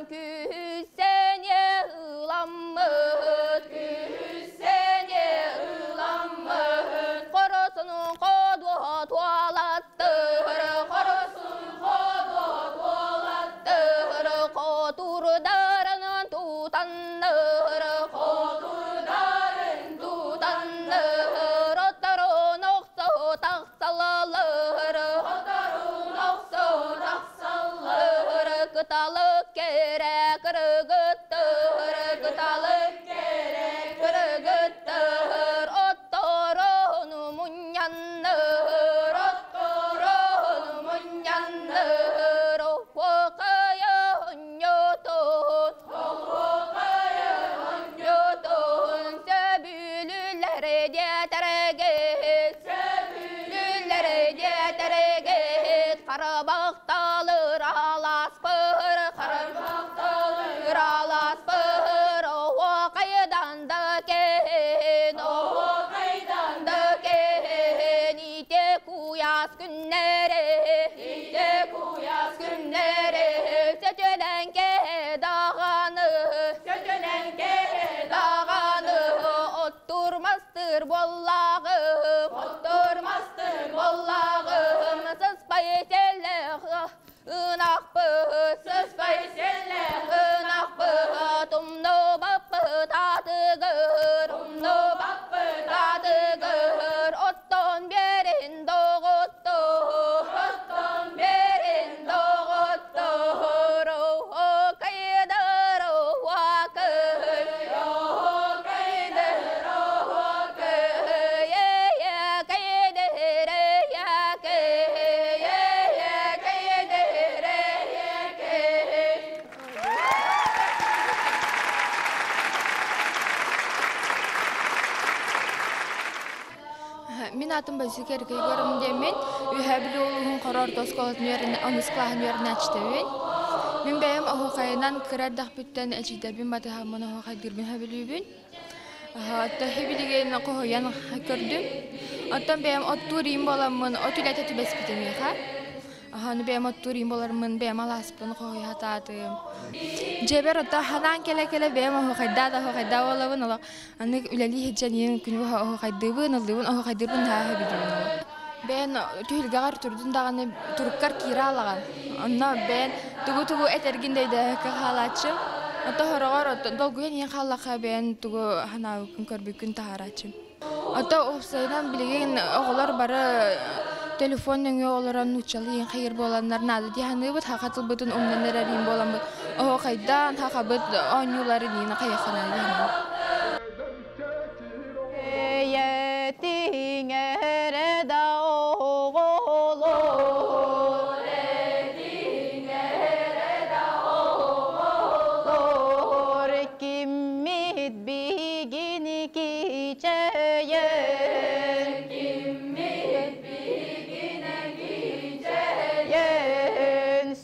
Күүсэне ыламмыт, Күүсэне ыламмыт, Хоросун ходуо туалаттыр, Хоросун ходуо туалаттыр, Хотурдарын тутанныр, Хотурдарын тутанныр, Отторун охсо тахсалалыр, Отторун охсо тахсаллыр, Кыталык кэрэ кыргыттыр, Кыталык кэрэ кыргыттыр, Отторун мунньанныр, Отторун мунньанныр, Оһуокайа онньотун, Оһуокайа онньотун, Сөбүлүлэр диэтэргит, Сөбүлүлэр диэтэргит, Харабахталыр аласпыр, Харабахталыр аласпыр, Оһуокайдан да кэһин, Оһуокайдан да кэһин, Ите куйаас күннэри, Ите куйаас күннэри, Сөтөлөн кэһэ даҕаны, Сөтөлөн кэһэ даҕаны, Оттурмастыр буоллаҕым, Оттурмастыр буоллаҕым, Сыспай сэллэх ынахпыт, Сыспай сэллэх ынахпыт, Умнубаппыт аатыгыр, Умнубаппыт аатыгыр, Оттон биэрин доҕоттор, Оттон биэрин доҕоттор, Оһуокайдар оһуокай, Оһуокайдар оһуокай, Эйэкэйдэр эйэкэй, Эйэкэйдэр эйэкэй. Мин атым Базика Эргийгорум диэммин, Үөһээ Бүлүү улууһун Хоро орто оскуолатын үөрэнэ онус кылааһын үөрэнээччитэбин. Мин бэйэм оһуохайынан кыра эрдэхпиттэн эдьиийдэрбин батыһаммын оһуохайдыырбын сөбүлүүбүн. Оттон билигин хоһуйан көрдүм. Оттон бэйэм оттуур иим буоламмын от үлэтэ түбэспитим миэхэ. Аны бэйэм оттуур иим буолармын бэйэм алааспын хоһуйа сатаатым. Дьиэбэр ото ханаан кэлэ-кэлэ бэйэм оһуохайдаа да оһуохайдаа буолабын олох аны үлэлии сылдьан ийэм күнү быһа оһуохайдыыбын, ыллыыбын, оһуохайдыырбын наһаа сөбүлүүбүн олох. Бэйэн түһүлгэҕэр турдун даҕаны туруккар киирэ алаҕан. Онно бэйэн тугу-тугу этэргин да өйдөөбөккө хаалааччы. Ото хороҕор долгуйан ийэн хааллахха бэйэн тугу санаабыккын көрбүккүн таһаарааччы. Ото уопсайынан билигин оҕолор бары телефон нөҥүө олорон нууччалыы иһин хайыр буоланнар наада дии саныыбыт, саха тылбытын умнан эрэр иһин буоламмыт оһуохайдаан сахабыт оонньууларын иһин хайыахха наада дии саныыбын. Эйэтиҥэрэ да оҕолор, Оҕолор, киммит биһигини кичэйэн, Киммит биһигини кичэйэн,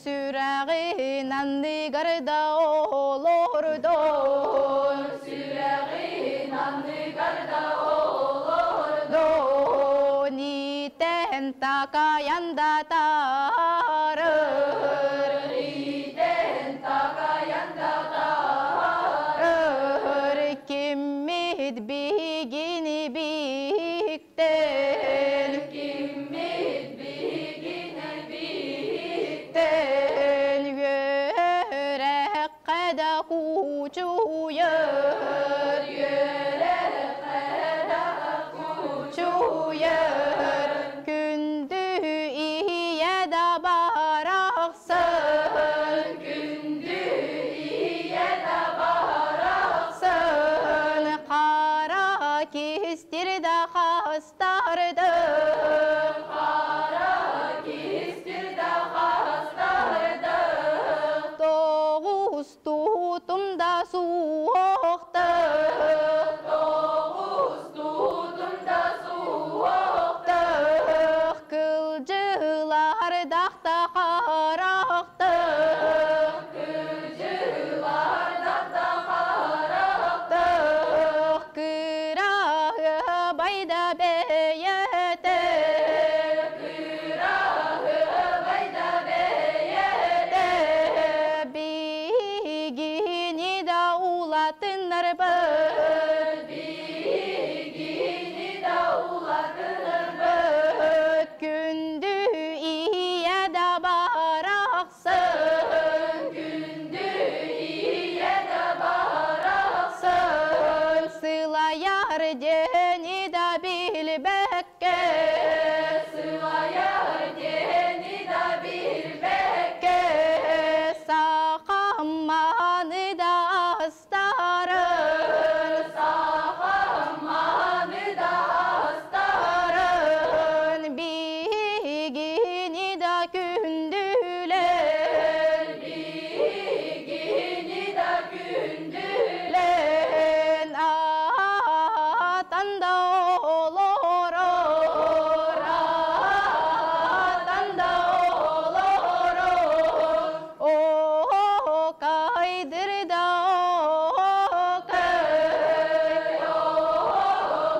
Сүрэҕин анныгар да олордон, Сүрэҕин анныгар да олордон, Итэн такайан да таарыр, Итэн такайан да таарыр, Киммит биһигини биһиктэн, Киммит биһигини биһиктэн, Үөрэххэ да кучуйар, Үөрэххэ да кучуйар, Күндү ийэ да барахсан, Кыдьылардахта харахтых, Кыдьылардахта харахтых, Кыраһыбайда бэйэтэ, Кыраһыбайда бэйэтэ, Биһигини да улатыннарбыт, Биһигини да улатыннарбыт, Күндү ийэ да барахсан, Күндү ийэ да барахсан, Сылайар диэни да билбэккэ, Сылайар диэни да билбэккэ, Сахамманы да астарын, Сахамманы да астарын, Биһигини да күндүлэн, Биһигини да күндүлэн, Аатан да олорор, Аатан да олорор, О, кайдыр да окай, О,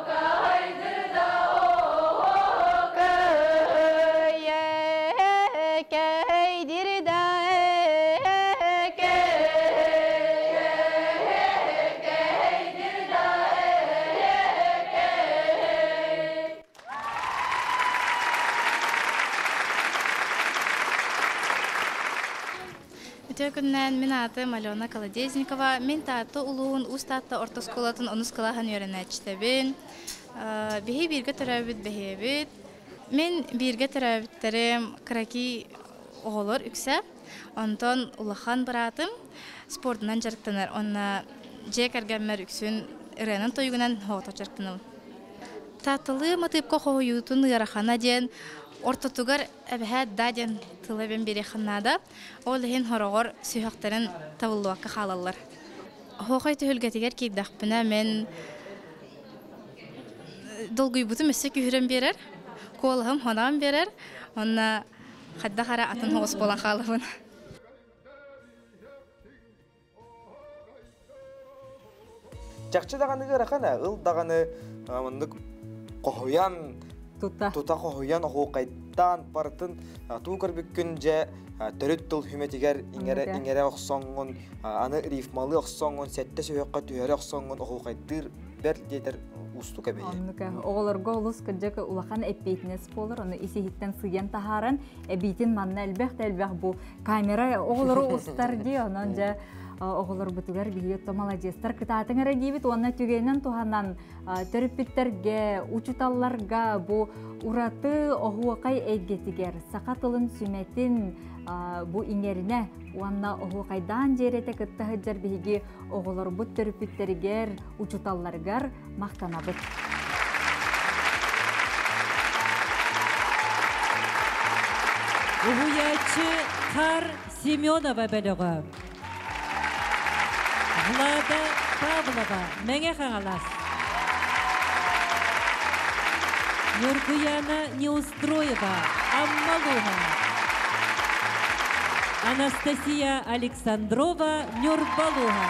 кайдыр да окай, Экейдир да экей, Экейдир да экей. Үтүө күннээн мин аатым Алена Колодезникова. Мин Таатта улууһун Уус Таатта орто оскуолатын онус кылааһын үөрэнээччитэбин. Биһи бииргэ төрөөбүт бэһиэбит. Мин бииргэ төрөөбүттэрим кыракий оҕолор үксэ. Онтон улахан быраатым спордунан дьарыктанар. Онно дьиэ кэргэммэр үксүн ырыанан тойугунан оҕото дьарыктанабын. Таатталыы матыыпка хоһуйуутун ыарахана диэн ортотугар эбэһээт да диэн тылы эбэн биэриэххин наада. Ол иһин хороҕор сүһүөхтэрин табыллыбакка хаалаллар. Оһуохай түһүлгэтигэр киирдэхпинэ мин долгуйбутум өссө күүһүрэн биэрэр, куолаһым хоноон биэрэр, уонна хайдах эрэ атын оҕус буолан хаалабын. Чахчы даҕаны ыарахан ыл даҕаны маннык хоһуйан тута тута хоһуйан оһуокайдаан барытын туу көрбүккүн дьэ төрүт тыл хүмэтигэр иҥэрэ иҥэрэ охсоҥҥун аны рифмалыы охсоҥҥун сэттэ сүһүөххэ түһэрэ охсоҥҥун оһуокайдыыр бэрт диэтэр уустук эбэйи. Оннука оҕолорго олус кырдьык улахан эппиэтинэс буолар, ону ис-иһиттэн сыйан таһааран, эбиитин манна элбэх да элбэх бу камера оҕолору устар дии, онон дьэ оҕолорбутугар биһиги то маладьыастар кытаатыҥ эрэ диибит уонна түгэнинэн туһанан төрөппүттэргэ, учуталларга бу ураты оһуокай эйгэтигэр саха тылын сүмэтин бу иҥэринэ уонна оһуокайдаан дьиэрэтэ кытта сылдьар биһиги оҕолорбут төрөппүттэригэр, учуталларыгар махтанабыт. Уһуйааччы Хар Семенова бөлөҕө. Влада Павлова, Мэҥэ Хаҥалас. Ньургуяна Неустроева, Амма Луга. Анастасия Александрова, Ньурба Луга.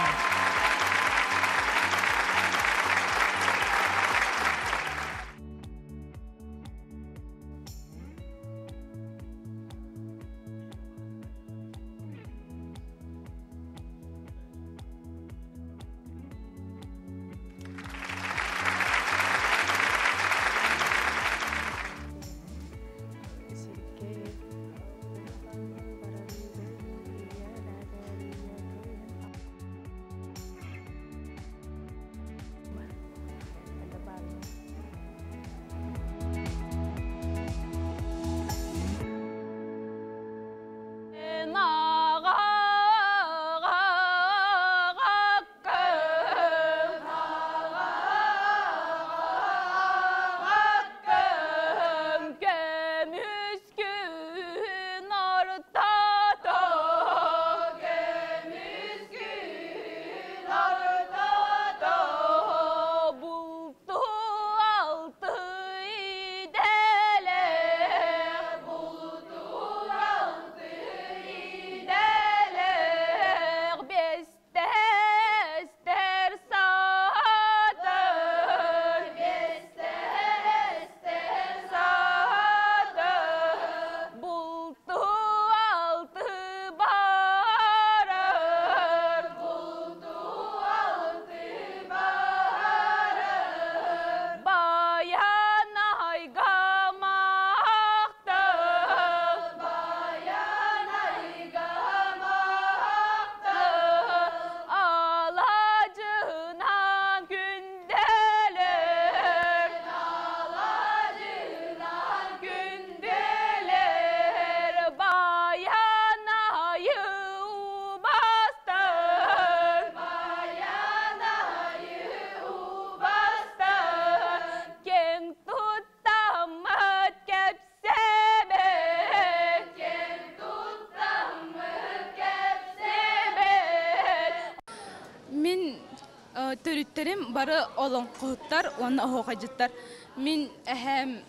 Төрүттэрим бары олоҥхоһуттар уонна оһуохайдьыттар. Мин эһэм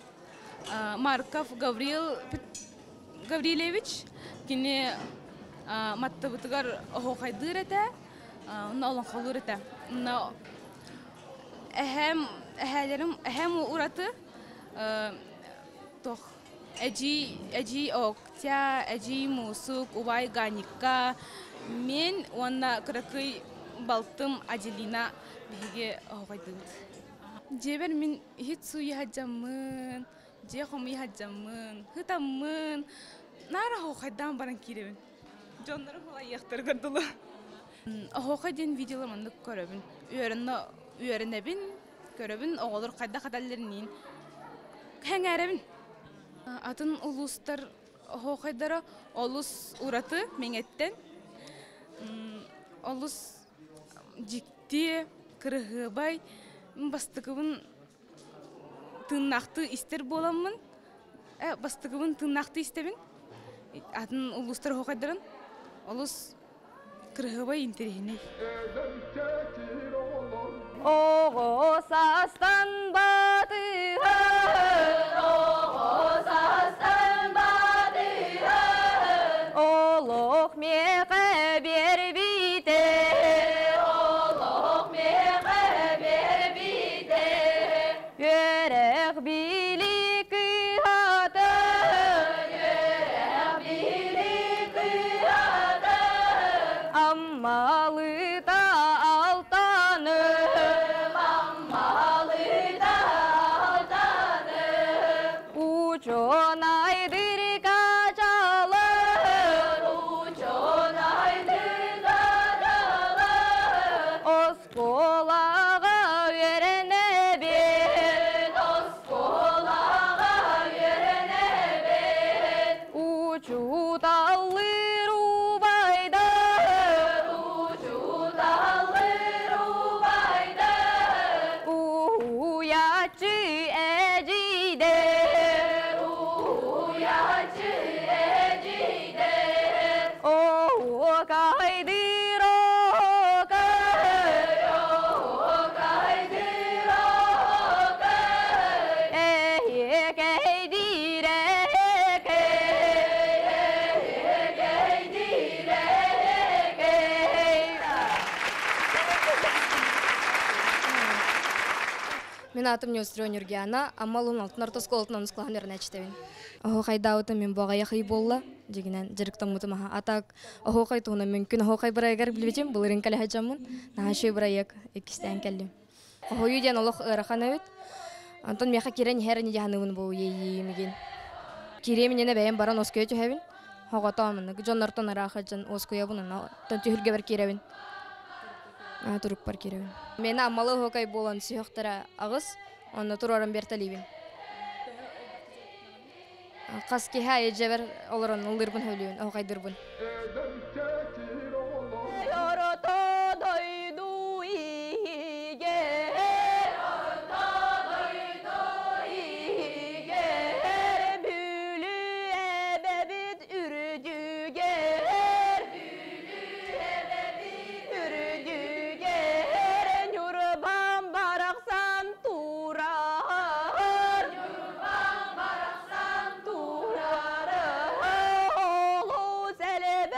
Марков Гаврил Гаврильевич кини маттыбытыгар оһуохайдыыр этэ, онно олоҥхолуур этэ. Онно эһэм, эһээлэрим, эһэм ураты туох эдьиий, эдьиий Октя, эдьиий Муусук, убай Ганикка, мин уонна кыракый балтым Аделина биһиги оһуохайдыыбыт. Дьиэбэр мин иһит сууйа сылдьаммын, дьиэ хомуйа сылдьаммын, ытаммын, наар оһуохайдаан баран киирэбин. Дьоннорум халайыахтарыгар дылы. Оһуохай диэн видеолар маннык көрөбүн. Үөрэнэ үөрэнэбин, көрөбүн, оҕолор хайдах этэллэриниин сэҥээрэбин. Атын улуустар оһуохайдара олус ураты Мэҥэттэн. Олус дьикти, кыраһыабай. Бастакыбын тыыннаахтыы истэр буоламмын, бастакыбын тыыннаахтыы истэбин. Атын улуустар оһуохайдарын олус кыраһыабай интэриэһинэй. Оҕо саастан батыһан, оҕо саастан батыһан, олох миэхэ биэрбитэ, олох миэхэ биэрбитэ, үөрэх билии кыһата, үөрэх билии кыһата, Аммалыта алтаным, Аммалыта алтаным, учуонайдыр качалар, учуонайдыр качалар, оскуолаҕа үөрэнэбин, оскуолаҕа үөрэнэбин, учууталлыыр убайдар, учууталлыыр убайдар, уһуйааччы эдьиийдэр, уһуйааччы эдьиийдэр, оһуокайдыыр оһуокай, оһуокайдыыр оһуокай, эһиэкэйдиир эһиэкэй, эһиэкэйдиир эһиэкэй. Мин аатым Нёстрё Нюргиана, Амма улууһун алтын орто оскуолатын онус кылааһын үөрэнээччитэбин. Оһуохайдаабытым мин бу аҕыйах ый буолла, дьигинэн дьарыктаммытым аха. А так оһуохай туһунан мүмкүн оһуохай бырайыгар билбитим, былырыын кэлэ сылдьаммын, наһаа үчүгэй бырайыак иккистээн кэллим. Хоһуйуу диэн олох ыарахан эбит. Онтон миэхэ киирэн иһэр ини дьаһаныыбын бу иэйиимигин. Киириэм иннинэ бэйэм баран уоскуйа түһэбин. Хоҕотоом оннук дьоннортон ыраах сылдьан уоскуйабын онно түһүлгэбэр киирэбин. Турукпар киирэбин. Миэнэ Аммалы оһуокай буолан сүһүөхтэрэ аҕыс, онно туруоран биэртэлиибин. Хас киһи аайы дьиэбэр олорон ыллыырбын сөбүлүүбүн, оһуокайдыырбын. Орто дойду иһигэр, орто дойду иһигэр, Бүлүү эбэбит үрдүгэр, Бүлүү эбэбит үрдүгэр, Ньурбам барахсан турар, Ньурбам барахсан турар, олус элбэх.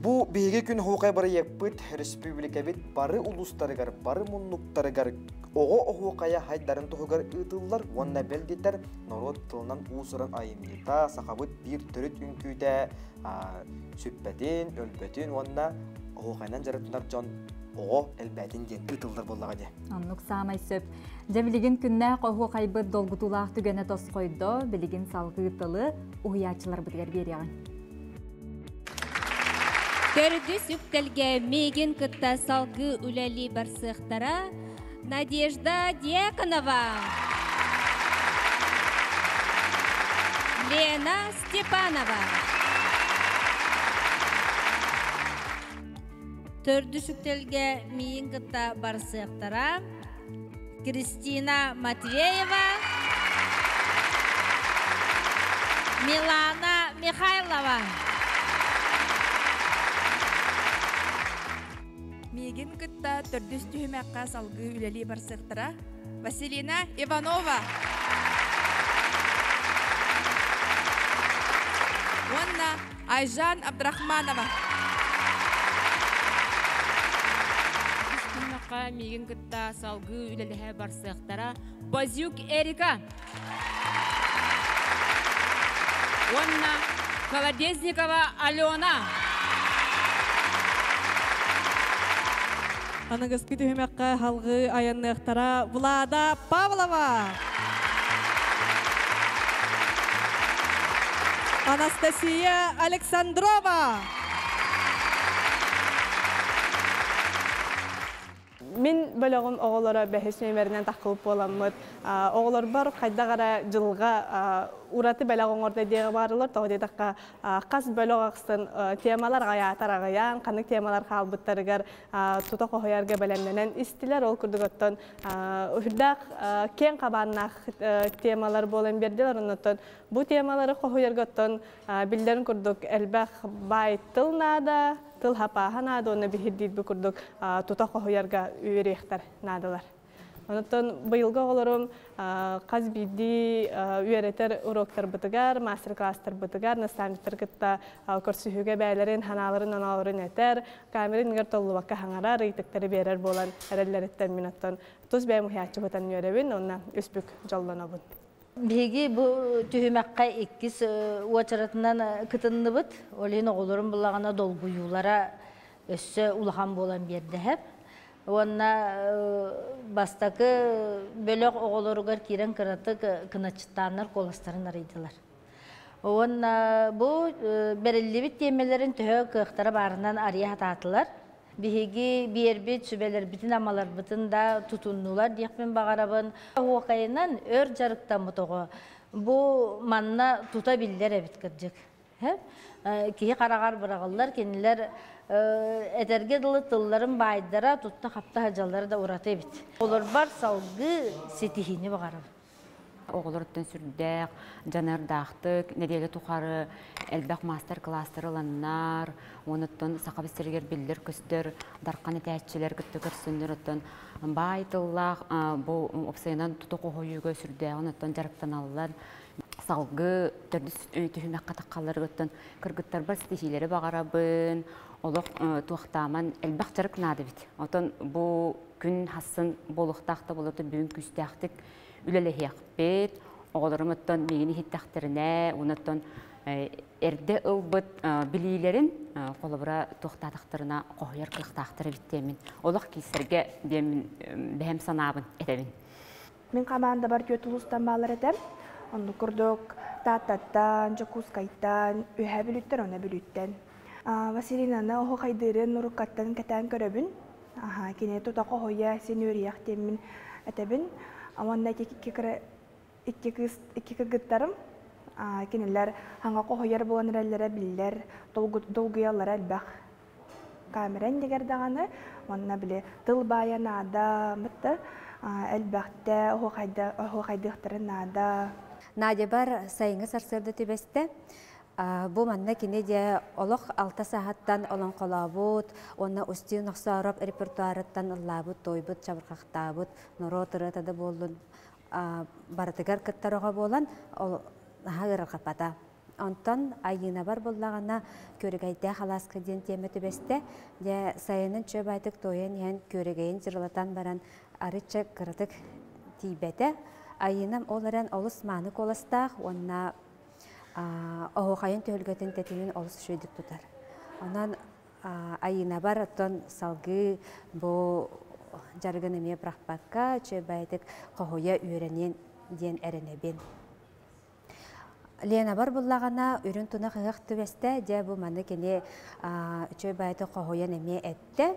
Бу биһиги күн оһуохай бырайыакпыт республикабыт бары улуустарыгар, бары муннуктарыгар оҕо оһуохайа хайдарын туһугар ыытыллар уонна бэлдитэр норуот тылынан уус-уран айымньыта, сахабыт биир төрүт үҥкүүтэ сүппэтин, өлбөтүн уонна оһуохайынан дьарыктанар дьон оҕо элбээтин диэн ыытыллар буоллаҕа дии. Оннук саамай сөп. Дьэ билигин күннээх оһуохайбыт долгутуулаах түгэнэ тосхойдо, билигин салгыы тылы уһуйааччыларбытыгар биэриэҕиҥ. Төрдүс үктэлгэ миигин кытта салгыы үлэлии барсыахтара Надежда Дьяконова, Лена Степанова. Төрдүс үктэлгэ миигин кытта барсыахтара Кристина Матвеева, Милана Михайлова. Миигин кытта төрдүс түһүмэххэ салгыы үлэлии барсыахтара Василина Иванова уонна Айжан Абдрахманова. Түһүмэххэ миигин кытта салгыы үлэлэһэ барсыахтара Базюк Эрика уонна Колодезникова Алена. Аныгыскы түһүмэххэ халгыы айанныахтара Влада Павлова. Анастасия Александрова. Мин бөлөҕүм оҕолоро бэһис нүөмэринэн таххыбыт буоламмыт, оҕолорбор хайдах эрэ дьылҕа ураты бэлэх оҥордо диэҕи баарылар. Тоҕо диэтэххэ, хас бөлөх ахсын темалар аҕыйаатар аҕыйаан, ханнык темалар хаалбыттарыгар тута хоһуйарга бэлэмнэнэн истилэр. Ол курдук оттон үрдээх киэҥ хабааннаах темалар буолан биэрдилэр. Оннуттан бу темалары хоһуйарга оттон биллэрин курдук элбэх баай тыл наада, тыл хапааһа наада уонна биһирдиирби курдук тута хоһуйарга үөриэхтэр наадалар. Онтон быйылгы оҕолорум хас биирдии үөрэтэр уроктарбытыгар, мастер-класстарбытыгар наставниктар кытта көрсүһүүгэ бэйэлэрин ханааларын оноолорун этэр, камера иннигэр толлубакка хаҥарар, ыйытыктары биэрэр буолан эрэллэриттэн мин оттон тус бэйэм уһуйааччыбытан үөрэбин уонна үс бүк дьоллонобун. Биһиги бу түһүмэххэ иккис уочаратынан кытынныбыт. Ол иһин оҕолорум булаҕына долгуйуулара өссө улахан буолан биэрдэһэп. Уонна бастакы бөлөх оҕолоругар киирэн кыратык кыначчыттааннар куоластарын арыйдылар. Уонна бу бэриллибит тиэмэлэрин төһө кыахтара баарынан арыйа сатаатылар. Биһиги биэрбит сүбэлэрбитин-амаларбытын да тутуннулар диэхпин баҕарабын. Оһуокайынан өр дьарыктаммыт оҕо бу манна тута биллэр эбит кырдьык. Киһи хараҕар быраҕыллар, кинилэр этэргэ дылы тылларын баайдара, тутта-хапта сылдьаллара да ураты эбит. Олорбор салгыы ситиһиини баҕарабын. Оҕолоруттан сүрдээх дьаныардаахтык нэдиэлэ тухары элбэх маастар-кылаастары ыланнар, уонуттан Саха сиригэр биллэр-көстөр дархан этээччилэр кытта көрсөннөр оттон баай тыллаах бу уопсайынан тута хоһуйууга сүрдээҕин оттон дьарыктаналлар. Салгыы төрдүс түһүмэххэ таххалларыгыттан кыргыттарбар ситиһиилэри баҕарабын, олох туохтааман элбэх дьарык наада эбит. Отон бу күн хассын буолуохтаах да буолуотун бүгүн күүстээхтик үлэлэһиэхпит. Оҕолорум оттон миигин иһиттэхтэринэ, оттон эрдэ ылбыт билиилэрин холобура туохтаатахтарына хоһуйар кыахтаахтар эбит диэммин олох киирсэргэ диэммин бэһэм санаабын этэбин. Мин командабар түөрт улуустан баалар этэ. Оннук курдук Тааттаттан, Дьокуускайтан, Үөһээ Бүлүүттэн, уонна Бүлүүттэн. Василинаны оһуохайдыырын уруккаттан кэтээн көрөбүн. Кини тута хоһуйа син үөрүйэх диэммин этэбин. Уонна ити икки кыыс икки кыргыттарым кинилэр хаҥа хоһуйар буолан эрэллэрэ биллэр, долгуйаллара элбэх. Камера иннигэр даҕаны уонна били тыл баайа наада бытта элбэхтэ оһуохайдыахтарын наада. Надябар сайыҥҥы сарсыарда түбэстэ. Бу манна кини дьэ олох алта саһаттан олоҥхолообут уонна Устин Охсоороп репертуарыттан ыллаабыт, туойбут, чабырҕахтаабыт, норуот ырыата да буоллун барытыгар кыттар оҕо буолан наһаа ыарырҕаппата. Онтон Айыынабар буллаҕына Күөрэгэйдээх алааска диэн тиэмэ түбэстэ. Дьэ, сайынын чөө баайтык туойан иһэн күөрэгэйин дьырылатан баран арычча кыратык тиийбэтэ. Айыынам ол эрэн олус мааны куоластаах уонна оһуохайын түһүлгэтин тэтимин олус үчүгэйдик тутар. Онон Айыынабар оттон салгыы бу дьарыгын эмиэ бырахпакка үчүгэй баайытык хоһуйа үөрэниэн диэн эрэнэбин. Ленабар буллаҕына үрүн тунах ыһыах түбэстэ, дьэ бу маны кини үчүгэй баайытык хоһуйан эмиэ эттэ.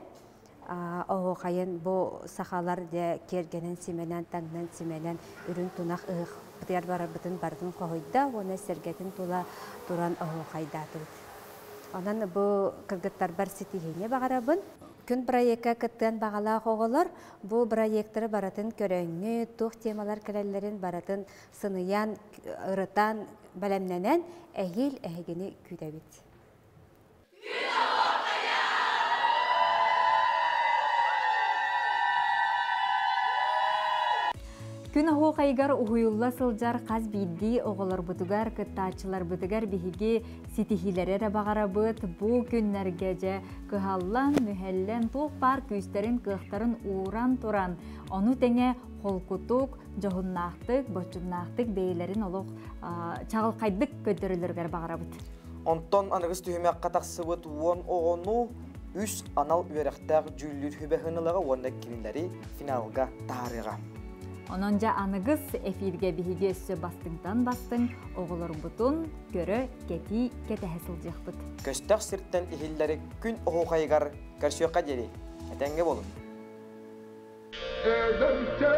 Оһуохайын бу сахалар дьэ киэргэнэн симэнэн, таҥнан симэнэн үрүн тунах ыһыахпытыгар барарбытын барытын хоһуйда уонна сэргэтин тула туран оһуохайдаатыбыт. Онон бу кыргыттарбар ситиһиини баҕарабын. Күн проекка кыттыан баҕалаах оҕолор бу проектары барытын көрөҥҥүт, туох темалар кэлэллэрин барытын сыныйан, ырытан, бэлэмнэнэн эһиил эһигини күүтэбит. Күн оһуохайыгар уһуйулла сылдьар хас биирдии оҕолорбутугар, кыттааччыларбытыгар биһиги ситиһиилэри эрэ баҕарабыт. Бу күннэргэ дьэ кыһаллан, мүһэллэн, туох баар күүстэрин, кыахтарын ууран туран, ону тэҥэ холкутук, дьоһуннаахтык, боччумнаахтык бэйэлэрин олох чаҕылхайдык көрдөрөллөрүгэр баҕарабыт. Онтон аныгыс түһүмэххэ тахсыбыт уон оҕону үс анал үөрэхтээх дьүүллүүр сүбэ ылыаҕа уонна кинилэри финалга таһаарыаҕа. Онон дьэ аныгыс эфиргэ биһиги өссө бастыҥтан бастыҥ оҕолорбутун көрө, кэтии, кэтэһэ сылдьыахпыт. Көстөх сиртэн иһиллэри күн оһуохайыгар көрсүөххэ диэри. Этэҥҥэ буолун. Эдэрчэ